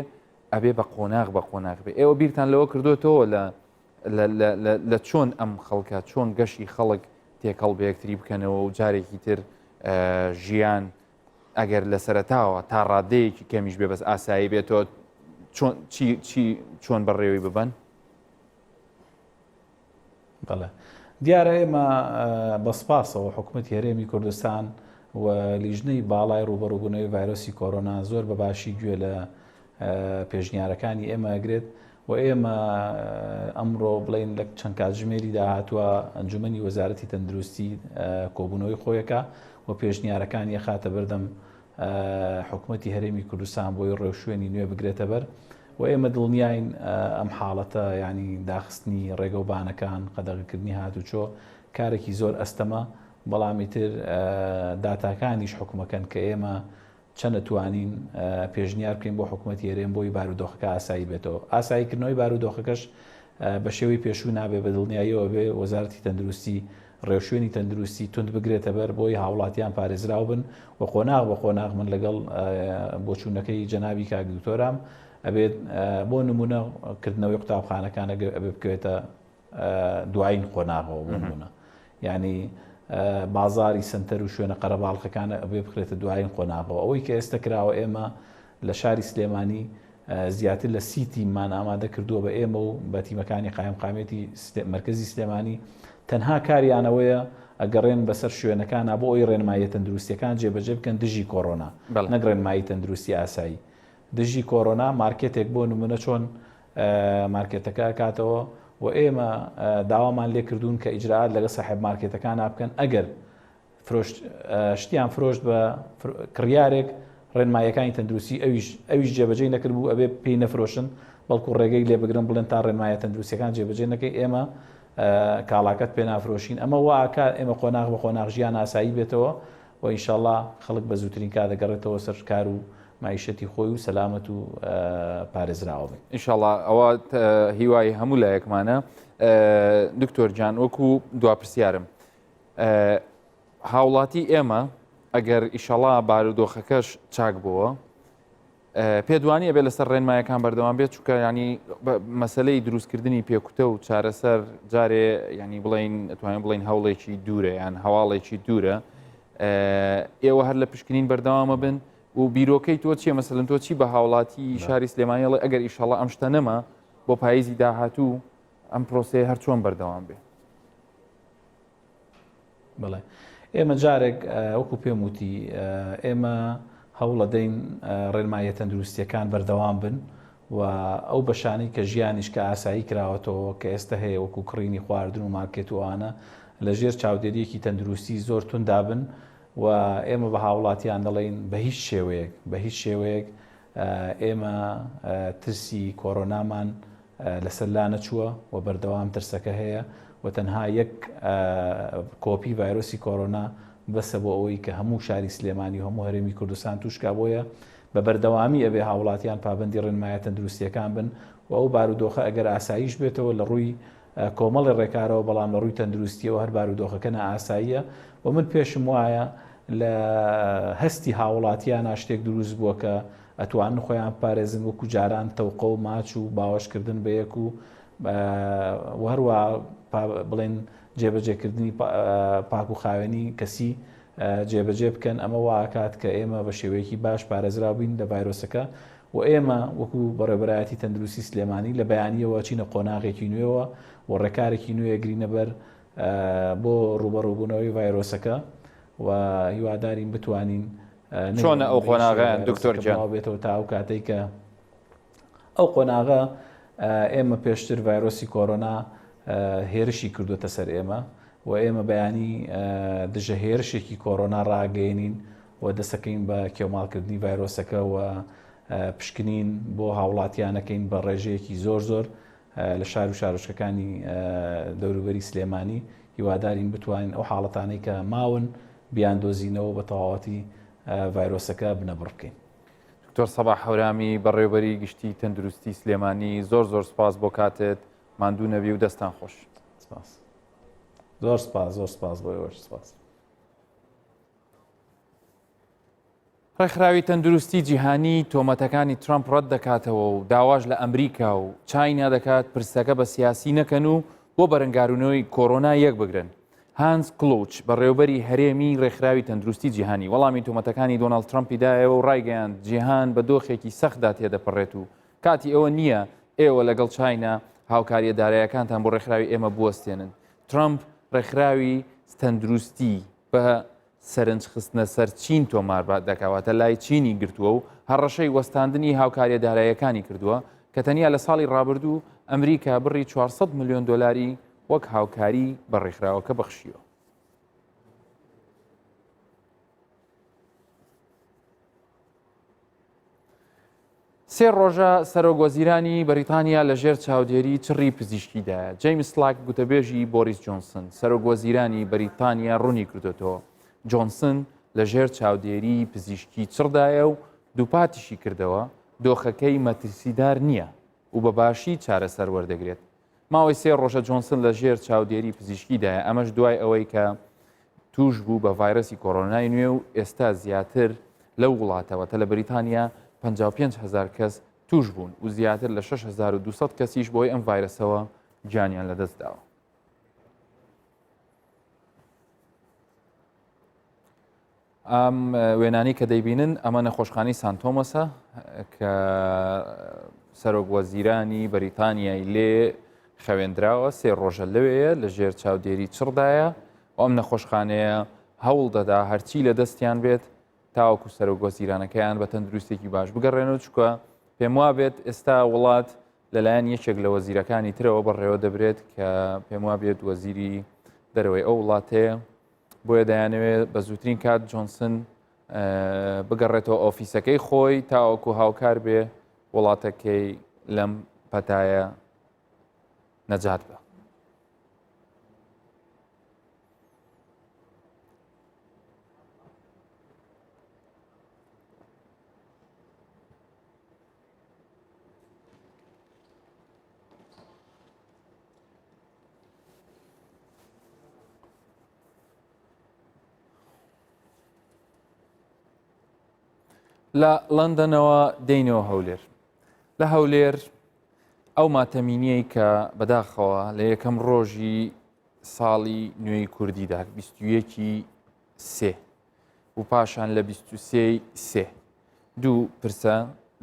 A: ئەبێ بە قۆناغ بە قۆناغ بێ ئێوە بیرتان لەوە کردوێتەوە لە لە چۆن ئەم خەڵکە چۆن گەشی خەڵک تێکەڵ بە یەکتری بکەنەوە و جارێکی تر ژیان ئەگەر لە سەرتاوە تا ڕادەیەکی کەمیش بێ بەس ئاسایی بێتەوە چۆن چی چی چۆن بەڕێوەی ببەن؟
C: بەڵێ دیارە ئێمە بە سپاسەوە حکوومەتی هەرێمی کوردستان و لیژنەی باڵای ڕوبەڕوبوونەوەی ڤایرۆسی کۆرۆنا زۆر بە باشی گوێ لە پێشنیارەکانی ئێمە ئەگرێت و ئێمە ئەمڕۆ بڵین لە چەند کاتژمێری داهاتوە ئەنجومنی وەزارەتی تەندروستی کۆبوونەوەی خۆیەکە و پێشنیارەکانی ئەخاتە بەردەم حکومەتی هەرێمی کوردستان بۆی ڕێوشوێنی نوێ بگرێتە بەر و ئێمە دڵنیاین ئەم حاڵەتە یانی داخستنی ڕێگەوبانەکان، قەدەغەکردنی هاتوچۆ کارێکی زۆر ئەستەمە، بەڵام ئیتر داتاکانیش حوکمەکەن کە ئێمە چەند ئەتوانین پێشنیار بکەین بۆ حکومەتی هەرێم بۆی بارودۆخەکە ئاسایی بێتەوە. ئاساییکردنەوەی بارودۆخەکەش بە شێوەی پێشوو نابێ، بە دڵنیاییەوە بێ وەزارەتی تەندروستی. ڕێوشوێنی تەندروستی توند بگرێتە بەر بۆی هاوڵاتیان پارێزراو بن و قۆناغ بە قۆناغ من لەگەڵ بۆچوونەکەی جەنابی کاک دکتۆرام ئەبێت بۆ نمونە کردنەوەی قوتابخانەکان ئەبێ بکەوێتە دوایین قۆناغەوە بۆ نمونە یعنی بازاری سنتەر و شوێنە قەرەباڵخەکانە ئەبێ بخرێتە دوایین قۆناغەوە ئەوەی کە ئێستا کراوە ئێمە لە شاری سلێمانی زیاتر لە سی تیممان ئامادە کردووە بە ئێمە و بە تیمەکانی قایمقامیەتی مەرکەزی سلێمانی تەنها کاریانەوەیە ئەگەڕێن بەسەر شوێنەکانا بۆ ئەوی ڕێنماییە تەندروستیەکان جێبەجێ بکەن دژی کۆرۆنا نەک ڕێنمایی تەندروستی ئاسایی دژی کۆرۆنا مارکێتێک بۆ نمونە چۆن مارکێتەکە ئەکاتەوە و ئێمە داوامان لێکردوون کە ئیجرائات لەگە ساحێب مارکێتەکان بکەن ئەگەر فرۆشت شتیان فرۆشت بە کڕیارێک ڕێنماییەکانی تەندروستی ئەویش ئەویش جێبەجێی نەکردبوو ئەبێ پێی نەفرۆشن بەڵکو ڕێگەی لێ بگرن بڵێن تا ڕێنمایە تەندروستیەکان جێبەجێ نەکەی ئێمە کاڵاکەت پێ نافرۆشین ئەمە واکە ئێمە قۆناغ بە قۆناغ ژیان ئاسایی بێتەوە و ئینشاءاللە خەڵک بە زووترین کات دەگەڕێتەوە سەر کار و معیشەتی خۆی و سەلامەت و پارێزراوە بن.
A: ئینشاءاللە ئەوە هیوای هەموو لایەکمانە دکتۆر گیان وەکو دوا پرسیارم هاوڵاتی ئێمە ئەگەر ئیشەڵا بارودۆخەکەش چاک بووە پێدوانی ئەبێ لەسەر ڕێنمایەکان بەردەوام بێت چونکە ینی مەسلەی دروستکردنی پێکوتە و چارەسەر جارێ ینی بڵین توانین بڵین هەوڵێکی دوورە یان هەواڵێکی دوورە ئێوە هەر لە پشکنین بەردەوامە بن و بیرۆکەی تۆ چیە مەسەلەن تۆ چی بە هاوڵاتی شاری سلێمانی ئەڵێ ئەگەر ئیشەڵا ئەم شتە نەما بۆ پاییزی داهاتوو ئەم پرۆسەیە هەر چۆن بەردەوام بێ
C: بەڵێ ئێمە جارێک وەکو پێم وتی ئێمە هەوڵەدەین ڕێنماییە تەندروستیەکان بەردەوام بن و ئەو بەشانەی کە ژیانیش کە ئاسایی کراوەتەوە کە ئێستا هەیە وەکو کڕینی خواردن و مارکێت و ئەوانە لە ژێر چاودێریەکی تەندروستی زۆر توندا بن و ئێمە بە هاوڵاتیان دەڵێین بە هیچ شێوەیەک بە هیچ شێوەیەک ئێمە ترسی کۆرۆنامان لەسەر لانەچووە و بەردەوام ترسەکە هەیە و تەنها یەک کۆپی ڤایرۆسی کۆرۆنا بەسە بۆ ئەوەی کە هەموو شاری سلێمانی و هەموو هەرێمی کوردستان تووشکا بۆیە بە بەردەوامی ئەبێ هاوڵاتیان پابەندی ڕێنمایە تەندروستیەکان بن و ئەو بارودۆخە ئەگەر ئاساییش بێتەوە لە ڕووی کۆمەڵی ڕێکارەوە بەڵام لە ڕووی تەندروستیەوە هەر بارودۆخەکە نائاساییە و من پێشم وایە لە هەستی هاوڵاتیانە شتێک دروست بووە کە ئەتوانن خۆیان بپارێزن وەکو جاران تەوقە و ماچ و باوەشکردن بە یەک و و هەروە بڵێن جێبەجێکردنی پاک و خاوێنی کەسی جێبەجێ بکەن ئەمە واکات کە ئێمە بە شێوەیەکی باش پارێزراو بین لە ڤایرۆسەکە و ئێمە وەکو بەڕێوەبەرایەتی تەندروستی سلێمانی لە بەیانیەوە چینە قۆناغێکی نوێوە و ڕێکارێکی نوێ گرینە بەر بۆ ڕوبەڕوبوونەوەی ڤایرۆسەکە و هیوادارین بتوانین
A: چۆنە ئەو قۆناغەیان دکتۆر گیان؟
C: بێتەوە تا ئەو کاتەی کە ئەو قۆناغە ئێمە پێشتر ڤایرۆسی کۆرۆنا هێرشی کردوتە سەر ئێمە و ئێمە بەیانی دژە هێرشێکی کۆرۆنا ڕاگەێنین و دەسەکەین بە کێوماڵکردنی ڤایرۆسەکە و پشکنین بۆ هاوڵاتیانەکەین بە ڕێژەیەکی زۆر زۆر لە شار و شارۆچکەکانی دەوروبەری سلێمانی هیوادارین بتوانین ئەو حاڵەتانەی کە ماون بیاندۆزینەوە بە تەواوەتی ڤایرۆسەکە بنەبڕ بکەین.
A: دکتۆر سەباح هەورامی بەڕێوبەری گشتی تەندروستی سلێمانی زۆر زۆر سپاس بۆ کاتت ماندوو نەبی و دەستان خۆش.
C: سپاس. زۆر سپاس زۆر سپاس بۆ ئێوەش سپاس.
A: ڕێکخراوی تەندروستی جیهانی تۆمەتەکانی ترەمپ ڕەت دەکاتەوە و داواش لە ئەمریکا و چاینا دەکات پرسەکە بە سیاسی نەکەن و بۆ بەرەنگارونەوەی کۆرۆنا یەک بگرن. هانز کلوچ، بەڕێوەبەری هەرێمی ڕێکخراوی تەندروستی جیهانی وەڵامی تۆمەتەکانی دۆناڵد ترەمپی دایەوە و ڕایگەیاند جیهان بە دۆخێکی سەختدا تێدەپەڕێت و کاتی ئەوە نییە ئێوە لەگەڵ چاینا هاوکارییە دارایەکانتان بۆ ڕێکخراوی ئێمە بوەستێنن. ترەمپ ڕێکخراوی تەندروستی بە سەرنج خستنە سەر چین تۆمار دەکات، واتە لای چینی گرتووە و هەڕەشەی وەستاندنی هاوکارییە داراییەکانی کردووە، کە تەنیا لە ساڵی ڕابردوو ئەمریکا بڕی 400 ملیۆن دۆلاری وەک هاوکاری بە ڕێکخراوەکە بەخشیوە. سێ ڕۆژە سەرۆک وەزیرانی بەریتانیا لە ژێر چاودێری چڕی پزیشکیدایە. جەیمس سلاک گوتەبێژی بۆریس جۆنسن، سەرۆک وەزیرانی بەریتانیا ڕوونی کردۆتەوە، جۆنسن لە ژێر چاودێری پزیشکی چڕدایە و دووپاتیشی کردەوە، دۆخەکەی مەترسیدار نییە و بە باشی چارەسەر وەردەگرێت. ماوەی سێ ڕۆژە جۆنسن لە ژێر چاودێری پزیشکیدایە، ئەمەش دوای ئەوەی کە تووش بوو بە ڤایرەسی کۆرۆنای نوێ و ئێستا زیاتر لەو وڵاتە واتە لە بەریتانیا 55 هەزار کەس تووش بوون و زیاتر لە 6200 کەسیش بۆی ئەم ڤایرەسەوە گیانیان لەدەست داوە. ئەم وێنانەی کە دەیبینن ئەمە نەخۆشخانەی سان تۆمەسە کە سەرۆک وەزیرانی بەریتانیای لێ خەوێندراوە سێ ڕۆژە لەوەیە لە ژێر چاودێری چڕدایە و ئەم نەخۆشخانەیە هەوڵ دەدا هەرچی لە دەستیان بێت تاوەکو سەرۆک وەزیرانەکەیان بە تەندروستێکی باش بگەڕێنەوە چکە پێم وابێت ئێستا وڵات لەلایەن یەکێک لە وەزیرەکانی ترەوە بەڕێوە دەبرێت کە پێم وابێت وەزیری دەرەوەی ئەو وڵاتەیە بۆیە دەیانەوێت بە زووترین کات جۆنسن بگەڕێتەوە ئۆفیسەکەی خۆی تاوەکو هاوکار بێ وڵاتەکەی لەم پەتایە نەجات بە. لە لەندەنەوە دێینەوە هەولێر لە هەولێر ئەو ماتەمینیەی کە بەداخەوە لە یەکەم ڕۆژی ساڵی نوێی کوردیدا 21 سێ و پاشان لە 23 سێ دوو پرسە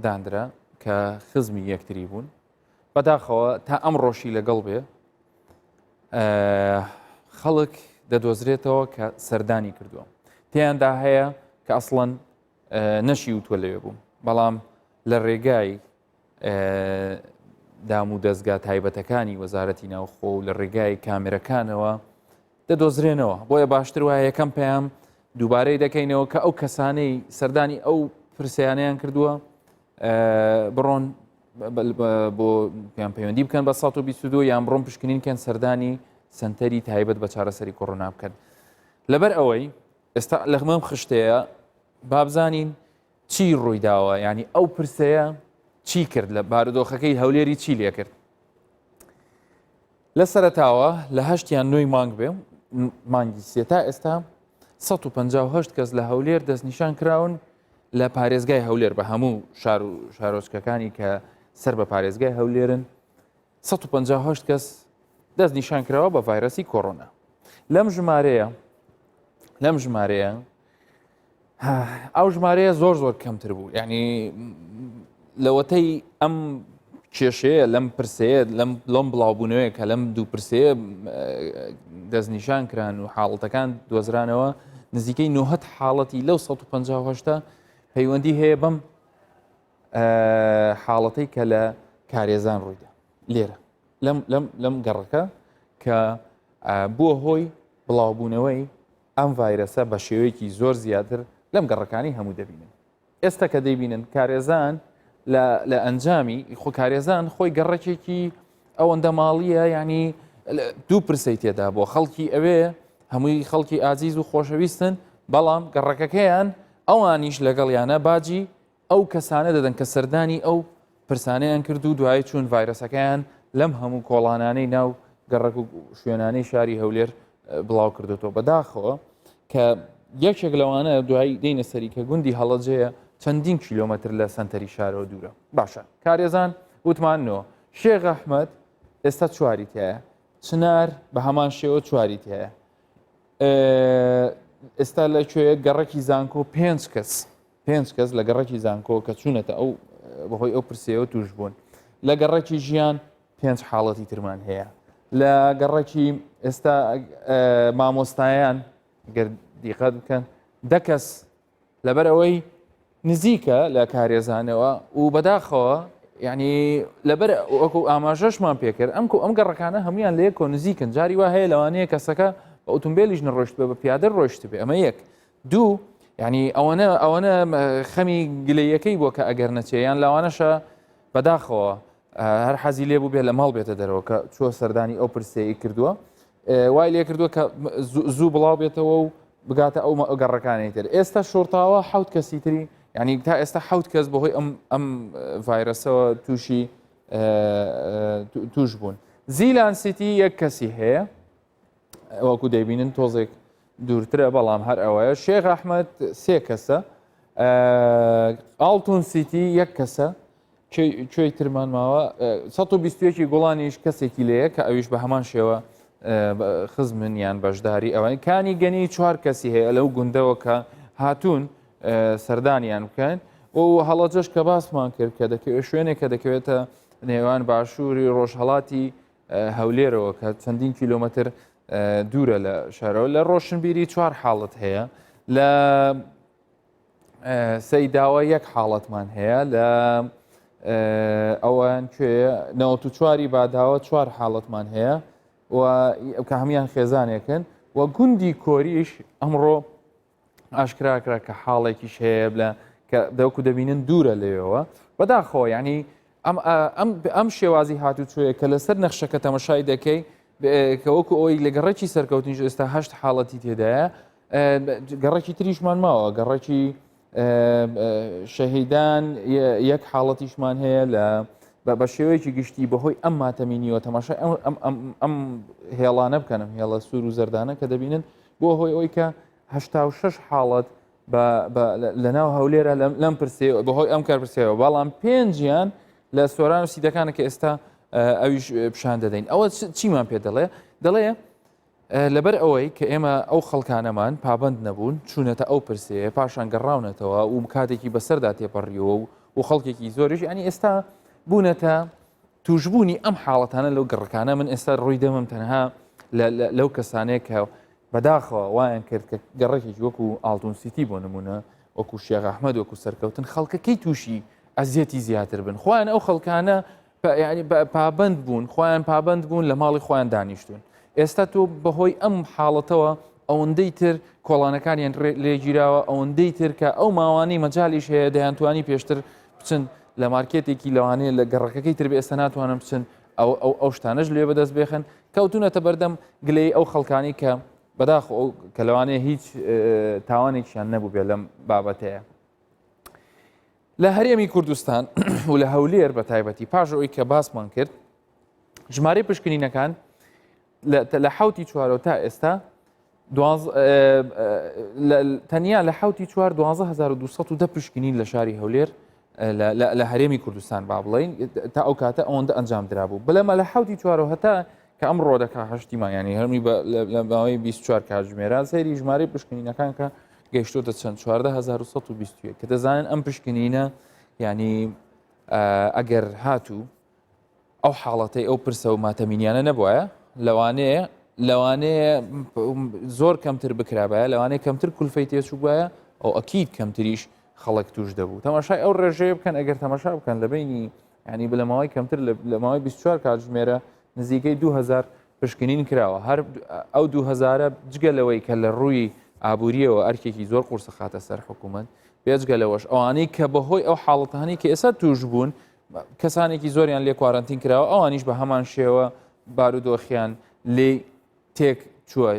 A: دانرا کە خزمی یەکتری بوون بەداخەوە تا ئەمڕۆشی لەگەڵ بێ خەڵک دەدۆزرێتەوە کە سەردانی کردووە تیاندا هەیە کە ئەسڵەن نەشی وتوە لەوێ بووم بەڵام لە ڕێگای دام و دەستگا تایبەتەکانی وەزارەتی ناوخۆ و لە ڕێگای کامێرەکانەوە دەدۆزرێنەوە بۆیە باشتر وایە یەکەم پەیام دووبارەی دەکەینەوە کە ئەو کەسانەی سەردانی ئەو پرسیانیان کردووە بڕۆن بۆ پێیان پەیوەندی بکەن بە 122 یان بڕۆن پشکنین کەن سەردانی سنتەری تایبەت بە چارەسەری کۆرۆنا بکەن لەبەر ئەوەی ئێستا لەغمەم خشتەیە بابزانین چی ڕوویداوە ینی ئەو پرسەیە چی کرد لە بارودۆخەکەی هەولێری چی لێکرد لە سەرەتاوە لە هەشت یان نۆی مانگ بێ مانگی سێ تا ئێستا 158 کەس لە هەولێر دەستنیشان کراون لە پارێزگای هەولێر بە هەموو شار و شارۆچکەکانی کە سەر بە پارێزگای هەولێرن 158 کەس دەستنیشان کراوە بە ڤایرەسی کۆرۆنا لەم ژمارەیە لەم ژمارەیە ئەو ژمارەیە زۆر زۆر کەمتر بوو یعنی لەوەتەی ئەم کێشەیە لەم پرسەیە لەم لەم بڵاوبوونەوەیە کە لەم دوو پرسەیە دەستنیشان کران و حاڵەتەکان دۆزرانەوە نزیکەی 900 حاڵەتی لەو 158 پەیوەندی هەیە بەم حاڵەتەی کە لە کارێزان ڕوویدا لێرە لەم لەم لەم گەڕەکە کە بووە هۆی بڵاوبوونەوەی ئەم ڤایرەسە بە شێوەیەکی زۆر زیاتر لەم گەڕەکانی هەموو دەبینن ئێستا کە دەیبینن کارێزان لە ئەنجامی خۆ کارێزان خۆی گەڕەکێکی ئەوەندە ماڵیە ینی دوو پرسەی تێدا بۆ خەڵکی ئەوێ هەمووی خەڵکی ئازیز و خۆشەویستن بەڵام گەڕەکەکەیان ئەوانیش لەگەڵیانە باجی ئەو کەسانە دەدەن کە سەردانی ئەو پرسانەیان کرد و دوایی چوون ڤایرەسەکەیان لەم هەموو کۆڵانانەی ناو گەڕەک و شوێنانەی شاری هەولێر بڵاو کردوتەوە بەداخەوە کە یەکێک لەوانە دوایی دێنە سەری کە گوندی هەڵەجەیە چەندین کیلۆمەتر لە سنتەری شارەوە دوورە باشە کارێزان وتمان نۆ شێخ ئەحمەد ئێستا چواری تایە چنار بە هەمان شێوە چواری تایە ئێستا لە کوێ گەڕەکی زانکۆ پێنج کەس پێنج کەس لە گەڕەکی زانکۆ کە چوونەتە ئەو بەهۆی ئەو پرسەیەوە توش بوون لە گەڕەکی ژیان پێنج حاڵەتی ترمان هەیە لە گەڕەکی ئێستا مامۆستایان گەر دیقەت بکەن دە کەس لەبەر ئەوەی نزیکە لە کارێزانەوە و بەداخەوە یعنی لەبەر وەکو ئاماژەشمان پێکرد ئەم ئەم گەڕەکانە هەمویان لە یەکۆ نزیکن جاری وا هەیە لەوانەیە کەسەکە بە ئۆتۆمبیلیش نەڕۆشت بە بە پیادە ڕۆشت بێ ئەمە یەک دوو یعنی ئەوەنە ئەوەنە خەمی گلەیەکەی بووە کە ئەگەر نەچێ یان لەوانەشە بەداخەوە هەر حەزی لێ بوو بێ لە ماڵ بێتە دەرەوە کە چوە سەردانی ئەو پرسەیە کردووە وای لێ کردووە کە زوو بڵاو بێتەوە و بگاتە ئەو گەڕەکانی تر ئێستا شۆرتاوە حوت کەسی تری یعنی تا ئێستا حوت کەس بەهۆی ئەم ئەم ڤایرەسەوە تووشی توش بوون. زیلان سیتی یەک کەسی هەیە وەکو دەیبینن تۆزێک دوورترە بەڵام هەر ئەوەیە شێخ ئەحمد سێ کەسە ئاڵتون سیتی یەک کەسە کوێی ترمان ماوە 121 گوڵانیش کەسێکی لەیە کە ئەویش بە هەمان شێوە خزمن یان بەشداری ئەوەن کانی گەنی چوار کەسی هەیە لەو گوندەوە کە هاتوون سەردانیان بکەن و هەڵەجەش کە باسمان کرد کە دەکەوێت شوێنێک کە دەکەوێتە نێوان باشووری ڕۆژهڵاتی هەولێرەوە کە چەندین کیلۆمەتر دوورە لە شارەوە لە ڕۆشنبیری چوار حاڵەت هەیە لە سەیداوە یەک حاڵەتمان هەیە لە ئەوان کوێ 94 باداوە چوار حاڵەتمان هەیە و کە هەمان خێزانێکن و گوندی کۆریش ئەمڕۆ ئاشکرا کرا کە حاڵێکیش هەیە لە کە دەوکو دەبینن دوورە لەوێەوە بەداخەوە ینی ئەم ئەم ئەم شێوازی هاتوچۆیە کە لەسەر نەخشەکە تەمەشای دەکەی کە وەکو ئەوەی لە گەڕێکی سەرکەوتنیش ئێستا هەشت حاڵەتی تێدایە گەڕێکی تریشمان ماوە گەڕێکی شەهیدان یەک حاڵەتیشمان هەیە لە بە شێوەیەکی گشتی بەهۆی ئەم ماتەمینیەوە تەماشای ئەم هێڵانە بکەنم هێڵە سوور و زەردانە کە دەبینن بۆ هۆی ئەوەی کە 86 حاڵەت لە ناو هەولێرە لەم پرسێ بەهۆی ئەم کار پرسەوە بەڵام پێنجیان لە سۆران و سیدەکانە کە ئێستا ئەویش پیشان دەدەین ئەوە چیمان پێ دەڵێ دەڵێ لەبەر ئەوەی کە ئێمە ئەو خەڵکانەمان پابند نەبوون چوونەتە ئەو پرسەیە پاشان گەڕاونەتەوە و کاتێکی بەسەردا تێپەڕیەوە و و خەڵکێکی زۆریش ینی ئێستا بوونەتە توشببوونی ئەم حاڵەتانە لەو گەڕەکانە من ئێستا ڕووی دەمم تەنها لەو کەسانەیە کە بەداخەوە وایان کرد کە گەڕەکێکی وەکو ئاڵتون سیتی بۆ نمونە وەکو شێخ ئەحمەد وەکو سەرکەوتن خەڵکەکەی تووشی ئەزیەتی زیاتر بن خۆیان ئەو خەڵکانە پابند بوون خۆیان پابند بوون لە ماڵی خۆیان دانیشتون ئێستا تۆ بەهۆی ئەم حاڵەتەوە ئەوەندەی تر کۆڵانەکانیان لێگیراوە ئەوەندەی تر کە ئەو ماوانەی مەجالیش هەیە دەیانتوانی پێشتر بچن لە مارکێتێکی لەوانەیە لە گەڕەکەکەی تر بێ ئێستا ناتوانن بچن ئەو ئەو ئەو شتانەش لێ بەدەست بێخن کەوتونەتە بەردەم گلەی ئەو خەڵکانی کە بەداخ ئەو کە لەوانەیە هیچ تاوانێکیان نەبوو بێ لەم بابەتەیە لە هەرێمی کوردستان و لە هەولێر بە تایبەتی پاش ئەوی کە باسمان کرد ژمارەی پشکنینەکان لە حوتی چوارەوە تا ئێستا تەنیا لە حوتی چوار 12210 پشکنین لە شاری هەولێر لە هەرێمی کوردستان با بڵین تا ئەو کاتە ئەوەندە ئەنجام درابوو بەلەمە لە حوتی چوارەوە هەتا کە ئەم ڕۆدەکە هەشتی مایانی هەرمی لە ماوەی 24 کاتژمێرا سەیری ژمارەی پشکنینەکان کە گەیشتۆتە چەند 14121 کە دەزانن ئەم پشکنینە ینی ئەگەر هاتوو ئەو حاڵەتەی ئەو پرسە و ماتەمینیانە نەبوایە لەوانەیە لەوانەیە زۆر کەمتر بکرابایە لەوانەیە کەمتر کولفەی تێچووبایە ئەو ئەکید کەمتریش خەڵک توش دەبوو تەماشای ئەو ڕێژەیە بکەن ئەگەر تەماشا بکەن لە بینی ینی بلە ماوەی کەمتر لە ماوەی 24 کاتژمێرە نزیکەی 2000 پشکنین کراوە هەر ئەو 2000 جگە لەوەی کە لە ڕووی ئابووریەوە ئەرکێکی زۆر قورسە خاتە سەر حکوومەت بێجگە لەوەش ئەوانەی کە بەهۆی ئەو حاڵەتانی کە ئێستا توش بوون کەسانێکی زۆریان لێ کوارەنتین کراوە ئەوانیش بە هەمان شێوە بارودۆخیان لێ تێک چووە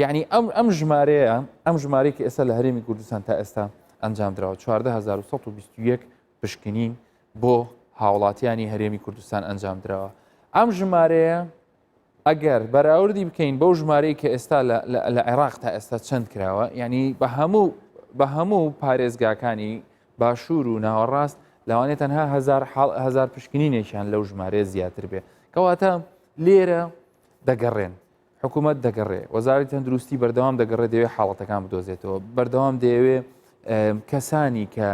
A: یعنی ئەم ئەم ژمارەیە ئەم ژمارەی کە ئێستا لە هەرێمی کوردستان تا ئێستا ئەنجام دراوە 14121 پشکنین بۆ هاوڵاتیانی هەرێمی کوردستان ئەنجام دراوە ئەم ژمارەیە ئەگەر بەراوردی بکەین بەو ژمارەی کە ئێستا لە عێراق تا ئێستا چەند کراوە یعنی بە هەموو بە هەموو پارێزگاکانی باشوور و ناوەڕاست لەوانەیە تەنها هزار هزار پشکنینێکیان لەو ژمارەیە زیاتر بێ کەواتە لێرە دەگەڕێن حکوومەت دەگەڕێ وەزاری تەندروستی بەردەوام دەگەڕێ دەوێت حاڵەتەکان بدۆزێتەوە بەردەوام دەیەوێ کەسانی کە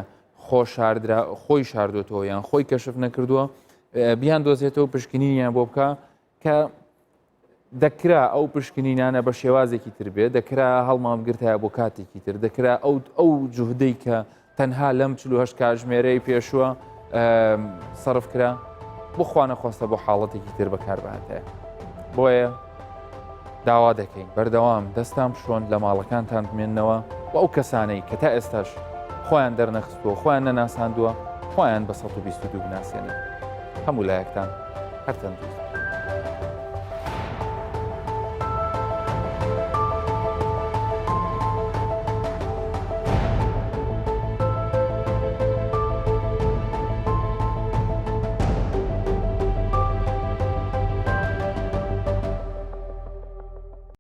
A: خۆ شاردرا خۆی شاردۆتەوە یان خۆی کەشف نەکردووە بیان دۆزێتەوە پشکنینیان بۆ بکە کە دەکرا ئەو پشکنینانە بە شێوازێکی تر بێ دەکرا هەڵمانگرتایە بۆ کاتێکی تر دەکرا ئەو ئەو جوهدەی کە تەنها لەم 48 کاژمێرەی پێشووە سەرف کرا بۆ خوانەخواستە بۆ حاڵەتێکی تر بەکاربهاتایە بۆیە داوا دەکەین بەردەوام دەستان بشۆن لە ماڵەکانتان بمێنەوە و ئەو کەسانەی کە تا ئێستاش خۆیان دەرنەخستووە خۆیان نەناساندووە خۆیان بە 122 بناسێنن هەموو لایەکتان هەر تەندروست.